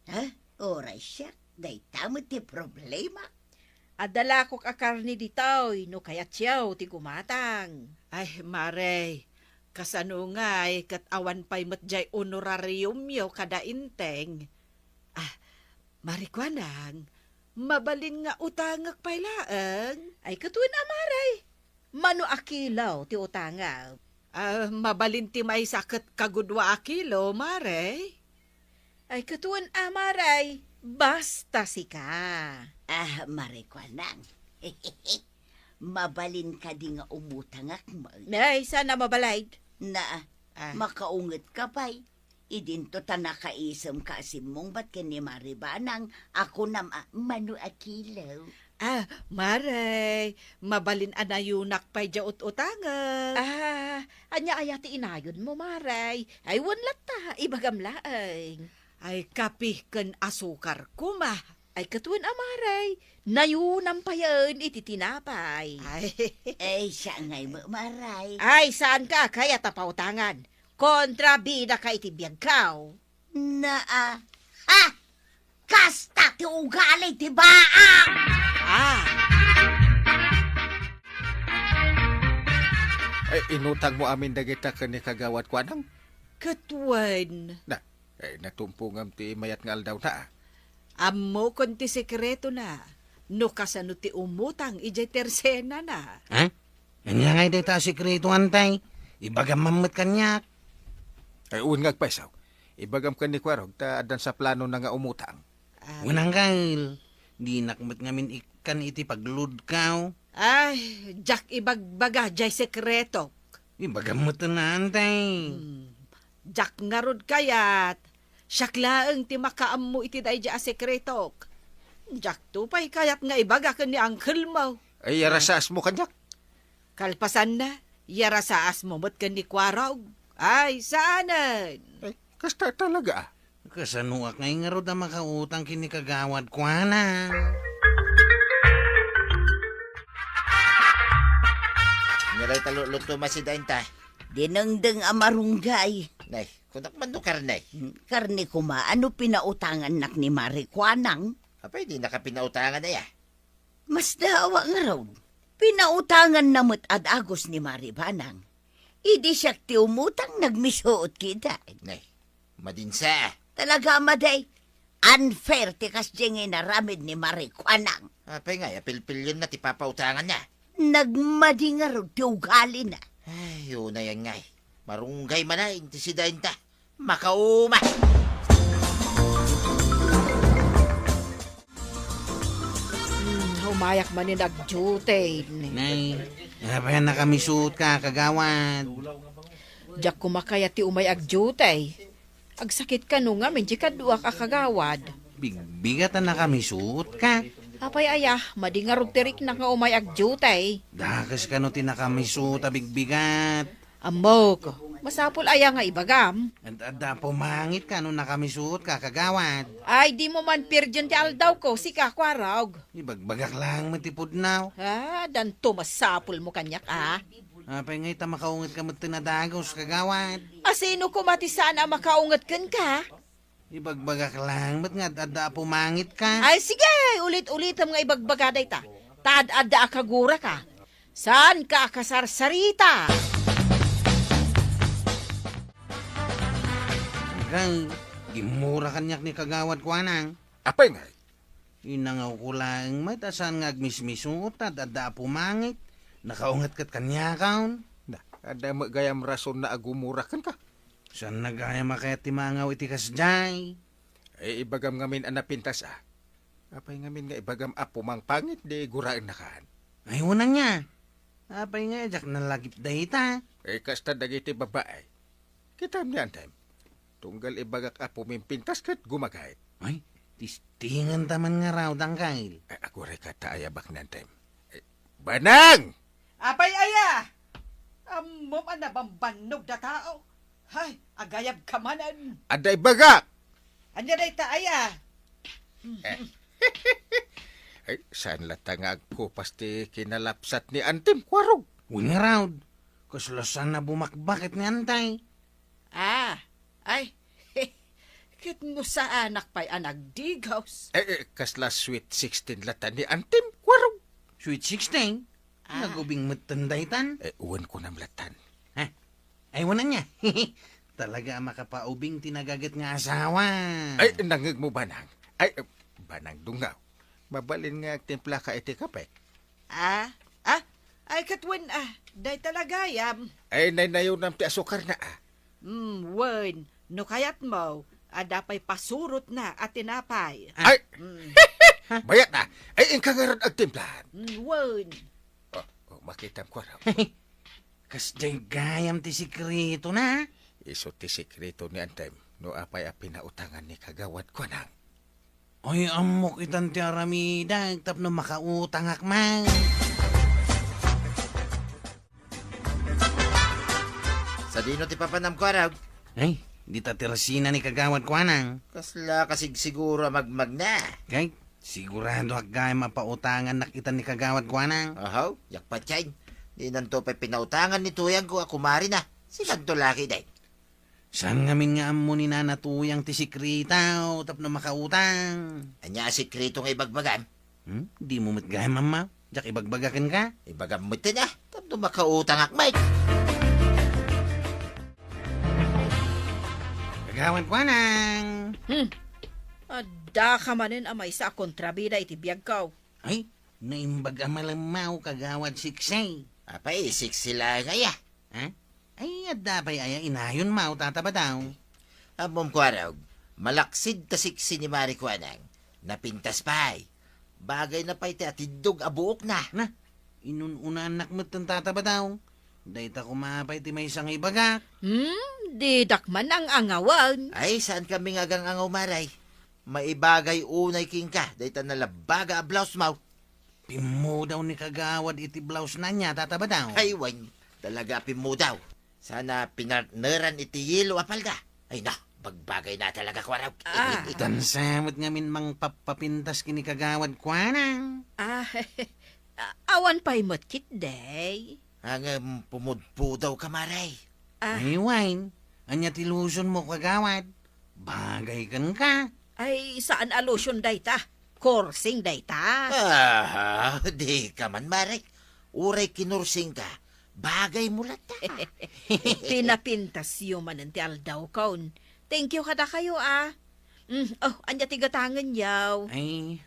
Ha? Oray siak, dayta met ti problema. Adda lakok a karne ditoy, no kayatyo ti gumatang. Ay, Mare, kasano ngay ket awan pay met jay honorariumyo kada Enteng? Ah, Mari Kuanang, mabalin nga utangek pay laeng? Ay, ket wen a, Mare. Mano a kilo ti utangek? Ah, mabalin ti maysa ket kagudua a kilo, Mare. Ay, ket wen a, Mare. Basta sika. Ah, Mari Kuanang. Mabalin kadi nga umutangek met? Ay, saan a mabalin? Na, ah, makaunget ka pay. Idinto ta nakaisem ka a simmungbat ken ni Mari Banang a kunam a mano a kilo. Ah, Mare, mabalin a nayonak pay diay ut-utangek. Ah, ania aya ti inayonmo, Mare? Ay, wen latta, ibagam laeng. Ay, kape ken asukar koma. Ay, ket wen a, Mare, nayonam payen iti tinapay. Ay. Ay, siak ngay met, Mare. Ay, saanka a kayat a pautangan. Kontrabidaka iti biagko. Naa. Ha! Kasta ti ugali ti baang! Ah! Ay, inutangmo amin dagita ken ni Kagawad Kuanang? Ket wen. Na, ay, natumpongam ti mayat nga aldawna, ah. Ammokon ti sekretona, no kasano ti umutang idiay tersenana. Ha? Ania ngay dayta a sekreto, Antay? Ibagam man met kaniak. Ay, wen nga agpayso. Ibagam ken ni Kuarog ta addan sa planona nga umutang. Ah. Wen anggael, dinak met ngamin ikkan iti pagluodko. Ay, diak ibagbaga diay sekretok. Ibagam met, Antay. Hmm. Diak ngarud kayat. Siak laeng ti makaammo iti daydiay a sekretok. Diakto pay kayat nga ibaga ken ni angkelmo. Ay, yarasaasmo kaniak. Kalpasanna, yarasaasmo met ken ni Kuarog. Ay, saanen. Ay, kasta talaga, ah. Kasanoak ngay ngarud a makautang ken ni Kagawad Kuanang? Ania dayta luluto, Masi, daynta? Dinengdeng a marunggay. Nay, kunak man no karne. Hmm, karne koma, ano pinautangannak ni Mari Kuanang? Apay, dinaka pinautangan aya? Masdaawak ngarud. Pinautanganna met a dagus ni Mari Banang. Idi siak ti umutang, nagmisuot kida. Nay, madinsa. Talaga, Madi. Unfair ti kasdiay nga inaramid ni Mari Kuanang. Apay ngay a pilpilienna ti papautanganna? Nagmadi ngarud ti ugalina. Ay, unayan ngay. Marunggay manen ti sidaenta. Makauma! Hmm, umayak manen agdiutay. Nay, apay a nakamisuotka, kagawad? Diak koma kayat ti umay agdiutay. Agsakit kano ngamin ti kaduak a kagawad. Bigbigat a nakamisuotka. Apay aya, madi ngarud ti riknak nga umay agdiutay. Dakes kano ti nakamisuot a bigbigat? Ammok, masapul aya nga ibagam? Ad-, adda pumangitka no nakamisuotka, kagawad. Ay, dimo man pirdien ti aldawko, sika, Kuarog. Ibagbagak laeng met ti pudno. Ah, danto masapulmo kaniak, ah. Apay ngay ta makaungetka metten a dagus, kagawad? A sino koma ti saan a makaunget kenka? Ibagbagak laeng met nga ad-, adda a pumangitka. Ay, sige, ulit-ulitem nga ibagbaga dayta. Ta ad-adda a kaguraka. Saanka a kasarsarita? Ngay, gimmura kaniak ni kagawad Kuanang. Apay ngay? Inangawko laeng met a saan nga agmismisuot ta ad-adda a pumangit. Nakaunget ket kaniakon. Na, Adda met gayam rasonna a gumura kenka. Saanna gayam a kayat ti mangaw iti kasdiay? Ay, ibagam ngamin a napintas a. Apay ngamin nga ibagam a pumangpangit di guraennakan? Ay, wen ania. Apay nga diak nalagip dayta? Ay, kasta dagiti babae. Kitam ni Antem. Tunggal ibagak a pumimpintas ket gumagayt. Ay, testingenta man ngarud, Angkel. Ay, aguray ka ta ayabak ni Antem. Ay, Banang! Apay aya? Ammom a nabambannog da tao. Hay, agayab ka manen. Adda ibagak! Ania dayta aya? Eh. Ay, saan latta nga agkupas ti kinalapsat ni Antem, Kuarog? Wen ngarud, kasla saan a bumakbak ket ni Antay. Ah, ay, ket no saanak pay a nagdigaws. Eh, eh, kasla sweet sixteen latta ni Antem, Kuarog. Sweet sixteen? Ah. Nagubing metten daytan? Eh, wen kunam lattan. Ha? Ay, wen ania. Talaga a makapaubing ti nagaget nga asawa. Ay, nangegmo, Banang. Ay, eh, Banang Dungaw. Mabalin nga agtimplaka iti kape? Ah? Ah? Ay, ket wen, ah, dayta la gayam. Ay, naynayonam ti asukarna, ah. Hmm, wen, no kayatmo, adda pay pasurotna a tinapay. Ah. Ay! Hmm. Bayat na. Ay, inka ngarud agtimpla. Hmm, wen. Oh, oh, makitam ko raw. Kasdiay gayam ti sekretona? Isu ti sekreto ni Antem, no apay a pinautangan ni Kagawad Kuanang. Ay, ammok itan ti aramidek tapno makautangak man. Sadino ti papanam, Kuarog? Ay, dita ti resina ni Kagawad Kuanang. Kasla kasigsiguro a magmagna. Kay, siguradoak gayam a pautangannak itan ni Kagawad Kuanang. Ahaw, yak patien. Dinanto pay pinautangan ni Tuyang ko a kumarina. Sikanto laki, day. Saan ngamin nga ammo ni Nana Tuyang ti sekreto tapno makautang? Ania a sekreto nga ibagbagam? Hmm? Dimo met gayam ammo? Diak ibagbaga kenka? Ibagam met aya, tapno makautangak met. Kagawad Kuanang! Hmm. Adda ka manen a maysa a kontrabida iti biagko. Ay, naimbag a malemmaw, Kagawad Siksi. Apay, siksi laeng aya. Ha? Ay, adda pay aya inayonmaw, Tata Badaw? Ammom, Kuarog, malaksid ta siksi ni Mari Kuanang. Napintas pay. Bagayna pay ti atiddog a buokna. Na, inun-unaannak metten, Tata Badaw. Dayta koma pay ti maysa nga ibagak. Hmm, didak man ang-angawan. Ay, saankami nga agang-angaw, Mari. Maibagay unay kenka, dayta nalabaga a blouse-maw. Pimmudaw ni Kagawad iti blouse-na nia, Tata Badaw. Ay, wen, talaga a pimmudaw. Saan a pinartneran iti yelo a palda. Ay, na, bagbagayna talaga, Kuarog. Ah. Itan sa met ngamin mangpapapintas ken ni Kagawad Kuanang. Ah, awan pay met ketdi. Ngem pumudpudawka, Mari. Ah. Ay, wen, ania ti lotionmo, Kagawad? Bagay kenka. Ay, saan a lotion dayta. Korsing dayta. Ah, dika man, Mari. Uray kinorsingka, bagaymo latta. Pinapintasyo manen ti aldawkon. Thank you kadakayo, ah. Mm, oh, ania ti gatangenyo? Ay,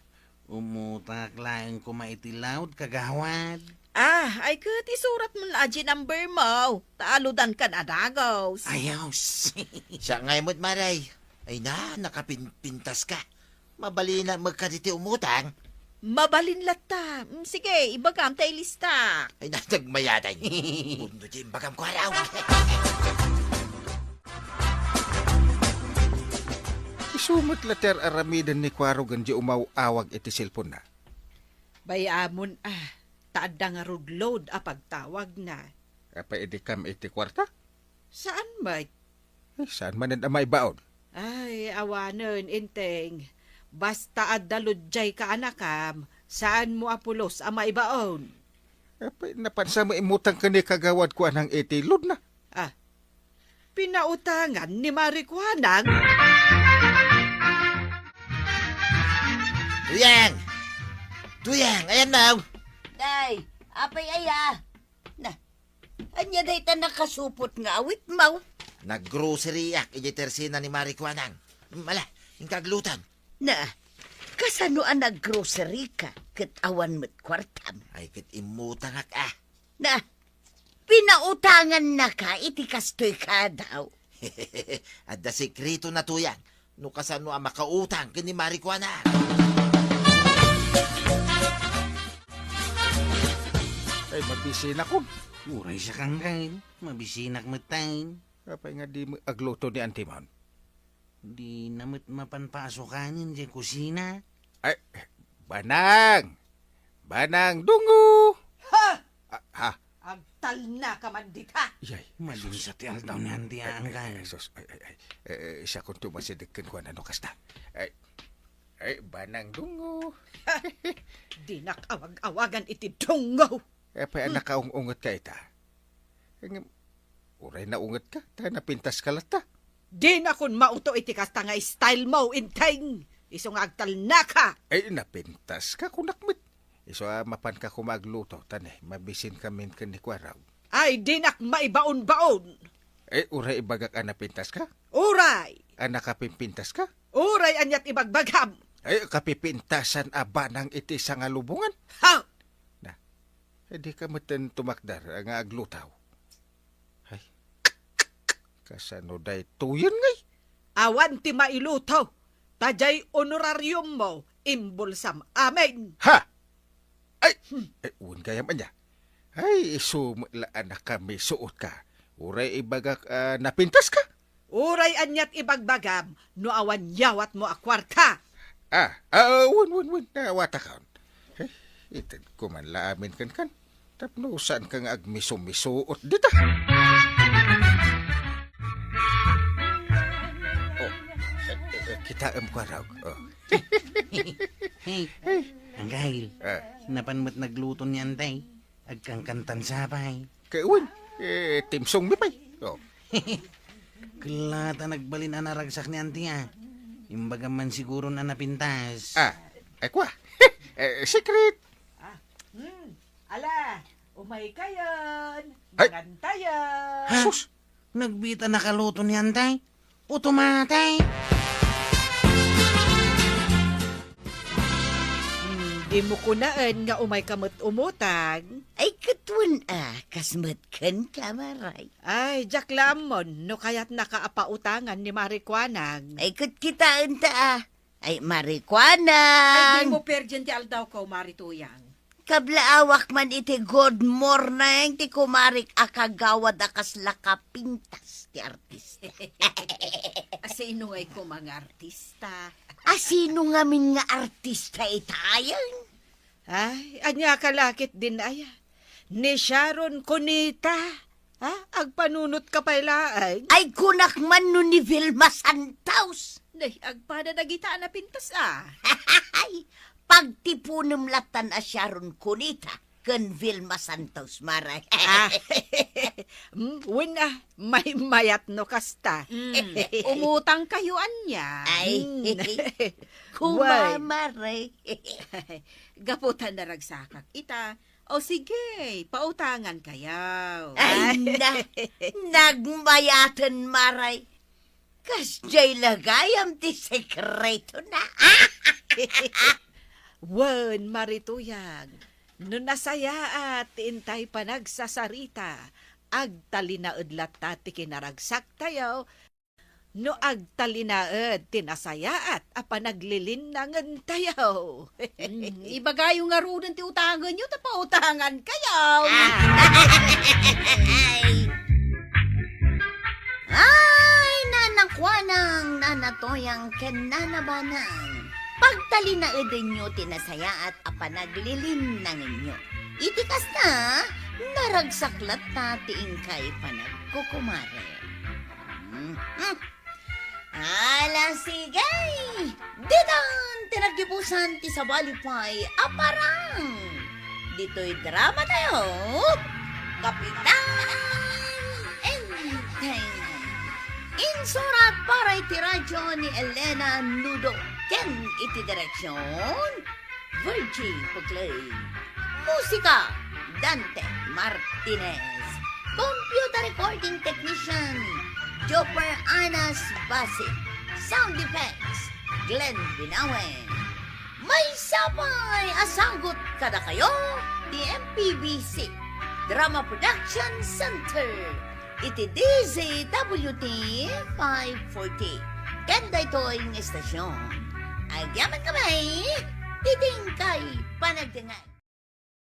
umutangak laeng koma iti laud, Kagawad. Ah, ay ket isuratmon la a G number-mo. Ta aludankan a dagus. Ayos. Siak ngay met, Mari. Ay na, nakapinpintaska. Mabalin met kadi ti umutang? Mabalin latta. Mm, sige, ibagam ta ilista. Ay na, nagmayatay. Pudno ti imbagam, Kuarog. Isu met la ti ar-aramiden ni Kuarog diay umaw-awag iti cellphone-na. Bay-amon, ah, ta adda ngarud load a pagtawagna. Apay idi kam iti kuarta? Saan met? Eh, saan manen a maibaon? Ay, awanen, Enteng. Basta adda load diay kaanakam, saanmo a pulos a maibaon. Apay, napansa mo imutang ken ni Kagawad Kuanang iti load-na? Ah, pinautangan ni Mari Kuanang? Tuyang! Tuyang, ayanmo! Day, apay aya? Na, ania dayta nakasupot nga awitmo? Naggrocery-ak idiay tersena ni Mari Kuanang. Mala, inka agluton. Na, kasano a naggrocery-ka ket awan met kuartam? Ay, ket immutangak, ah. Na, Pinautangannaka iti kastoy kadaw. Adda sekretona, Tuyang, no kasano a makautang ken ni Mari Kuana. Ay, mabisinak. Uray siak, Angkel. Mabisinak met tay. Apay nga di mo agluto ni Antimon? Dina met mapan paasukanen diay kusina. Ay, Banang! Banang Dungo! Ha! Ah, ha? Agtalnaka man dita. Iyay, Madinsa ti aldaw ni Anti, Angkel. Ay, sus, ay, ay, ay. Eh, eh, siakon ti umasideg kenkuana no kasta. Ay, ay, Banang Dungo. Dinak awag-awagan iti Dungo. Eh, apay a nakaung-ungetka ita? Ngem, uray naungetka, ta napintaska latta. Dinakon mauto iti kasta nga style mo, Enteng. Isu nga agtalnaka. Ay, napintaska, kunak met. Isu a mapanka koma agluto, ta ne, mabisinkamin ken ni Kuarog. Ay, dinak maibaon-baon. Ay, uray ibagak a napintaska? Uray. A nakapimpintaska? Uray, aniat ibagbagam? Ay, kapipintasan a banang iti sangalubongan. Ha? Na, eh, dika metten tumakder nga agluto. Ay, kasano daytoyen ngay? Awan ti mailuto, ta diay honorarium mo, imbulsam amin. Ha? Ay, hmm. Ay, wen gayam ania. Ay, isu met la a nakamisuotka. Uray ibagak a napintaska. Uray aniat ibagbagam no awan yawatmo a kuarta. Ah, ah, wen, wen, wen, nawatakon. Eh, itedko man la amin kenkan. Tapno saanka nga agmiso-misuot dita. Oh, eh, eh, eh, kitaem, Kuarog. Oh. Hey, Angkel. Ah. Napan met nagluto ni Antay. Agkankantan sa pay. Kay wen, eh, timsongmi pay. Oh. Kella ta nagbalin a naragsak ni Auntie, ah. Imbagam man siguron a napintas. Ah, ay kua. Eh, secret. Ah, hmm. Ala, umay kayon. Ay. Mangan tayo. Ha? Sus. Nagbiit a nakaluto ni Antay? Utumate! Hmm, dimo kunaen nga umayka met umutang? Ay, ket wen a, kas met kenka, Maray. Ay, diak la ammon no kayatnaka a pautangan ni Mari Kuanang. Ay, ket kitaenta a. Ay, Mari Kuanang! Ay, dimo perdien ti aldawko, Mari Tuyang. Kablaawak man iti good morning ti kumarik a kagawad a kasla kapintas ti artista. Asino ngay koma nga artista? Asino ngamin nga artista itayen? Ay, ania ka la ketdin aya? Ni Sharon Cuneta? Ha? Agpanunotka pay laeng? Ay, kunak man no ni Vilma Santos. Nay, agpada dagita a napintas a. Ay, pagtipunem latan a Sharon Cuneta ken Vilma Santos, Maray. Ah. Mm, wen a, maymayat no kasta. Mm, umutang kayo ania. Ay, mm. Kuma, Wen. Maray. Gapu ta naragsakak ita, o sige, pautangan kayaw. Ay, ay. Na, nagmayaten, Maray. Kasdiay la gayam ti sekretona. Wen, Mari Tuyang, no nasayaat ti intay panagsasarita, agtalinaed latta ti kinaragsaktayo, no agtalinaed ti nasayaat a panaglilinnangentayo. Mm, ibagayo ngaruden ti utangenyo ta pautangan kayo. Ay, Nana Kuanang, Nana Toyang, ken Nana Banang, pagtalinaedenyo ti nasayaat a panaglilinnangenyo. Iti kasta, naragsak latta ti inkay panagkukumare. Mhm. Ala, sige! Ditan ti naggibusan ti sabali pay a parang. Ditoy dramatayo, Kapitan Enteng. Insurat para iti radyo ni Elena Nudo ken iti direksyon, Virgie Puclay. Musika, Dante Martinez. Computer recording technician, Joper Anas Basi. Sound effects, Glenn Binawen. Maysa pay a sagut kadakayo ti M P B C. Drama Production Center iti D Z W T five forty. Ken daytoy nga istasyon, agyaman kami ti tingkay panagdengngeg.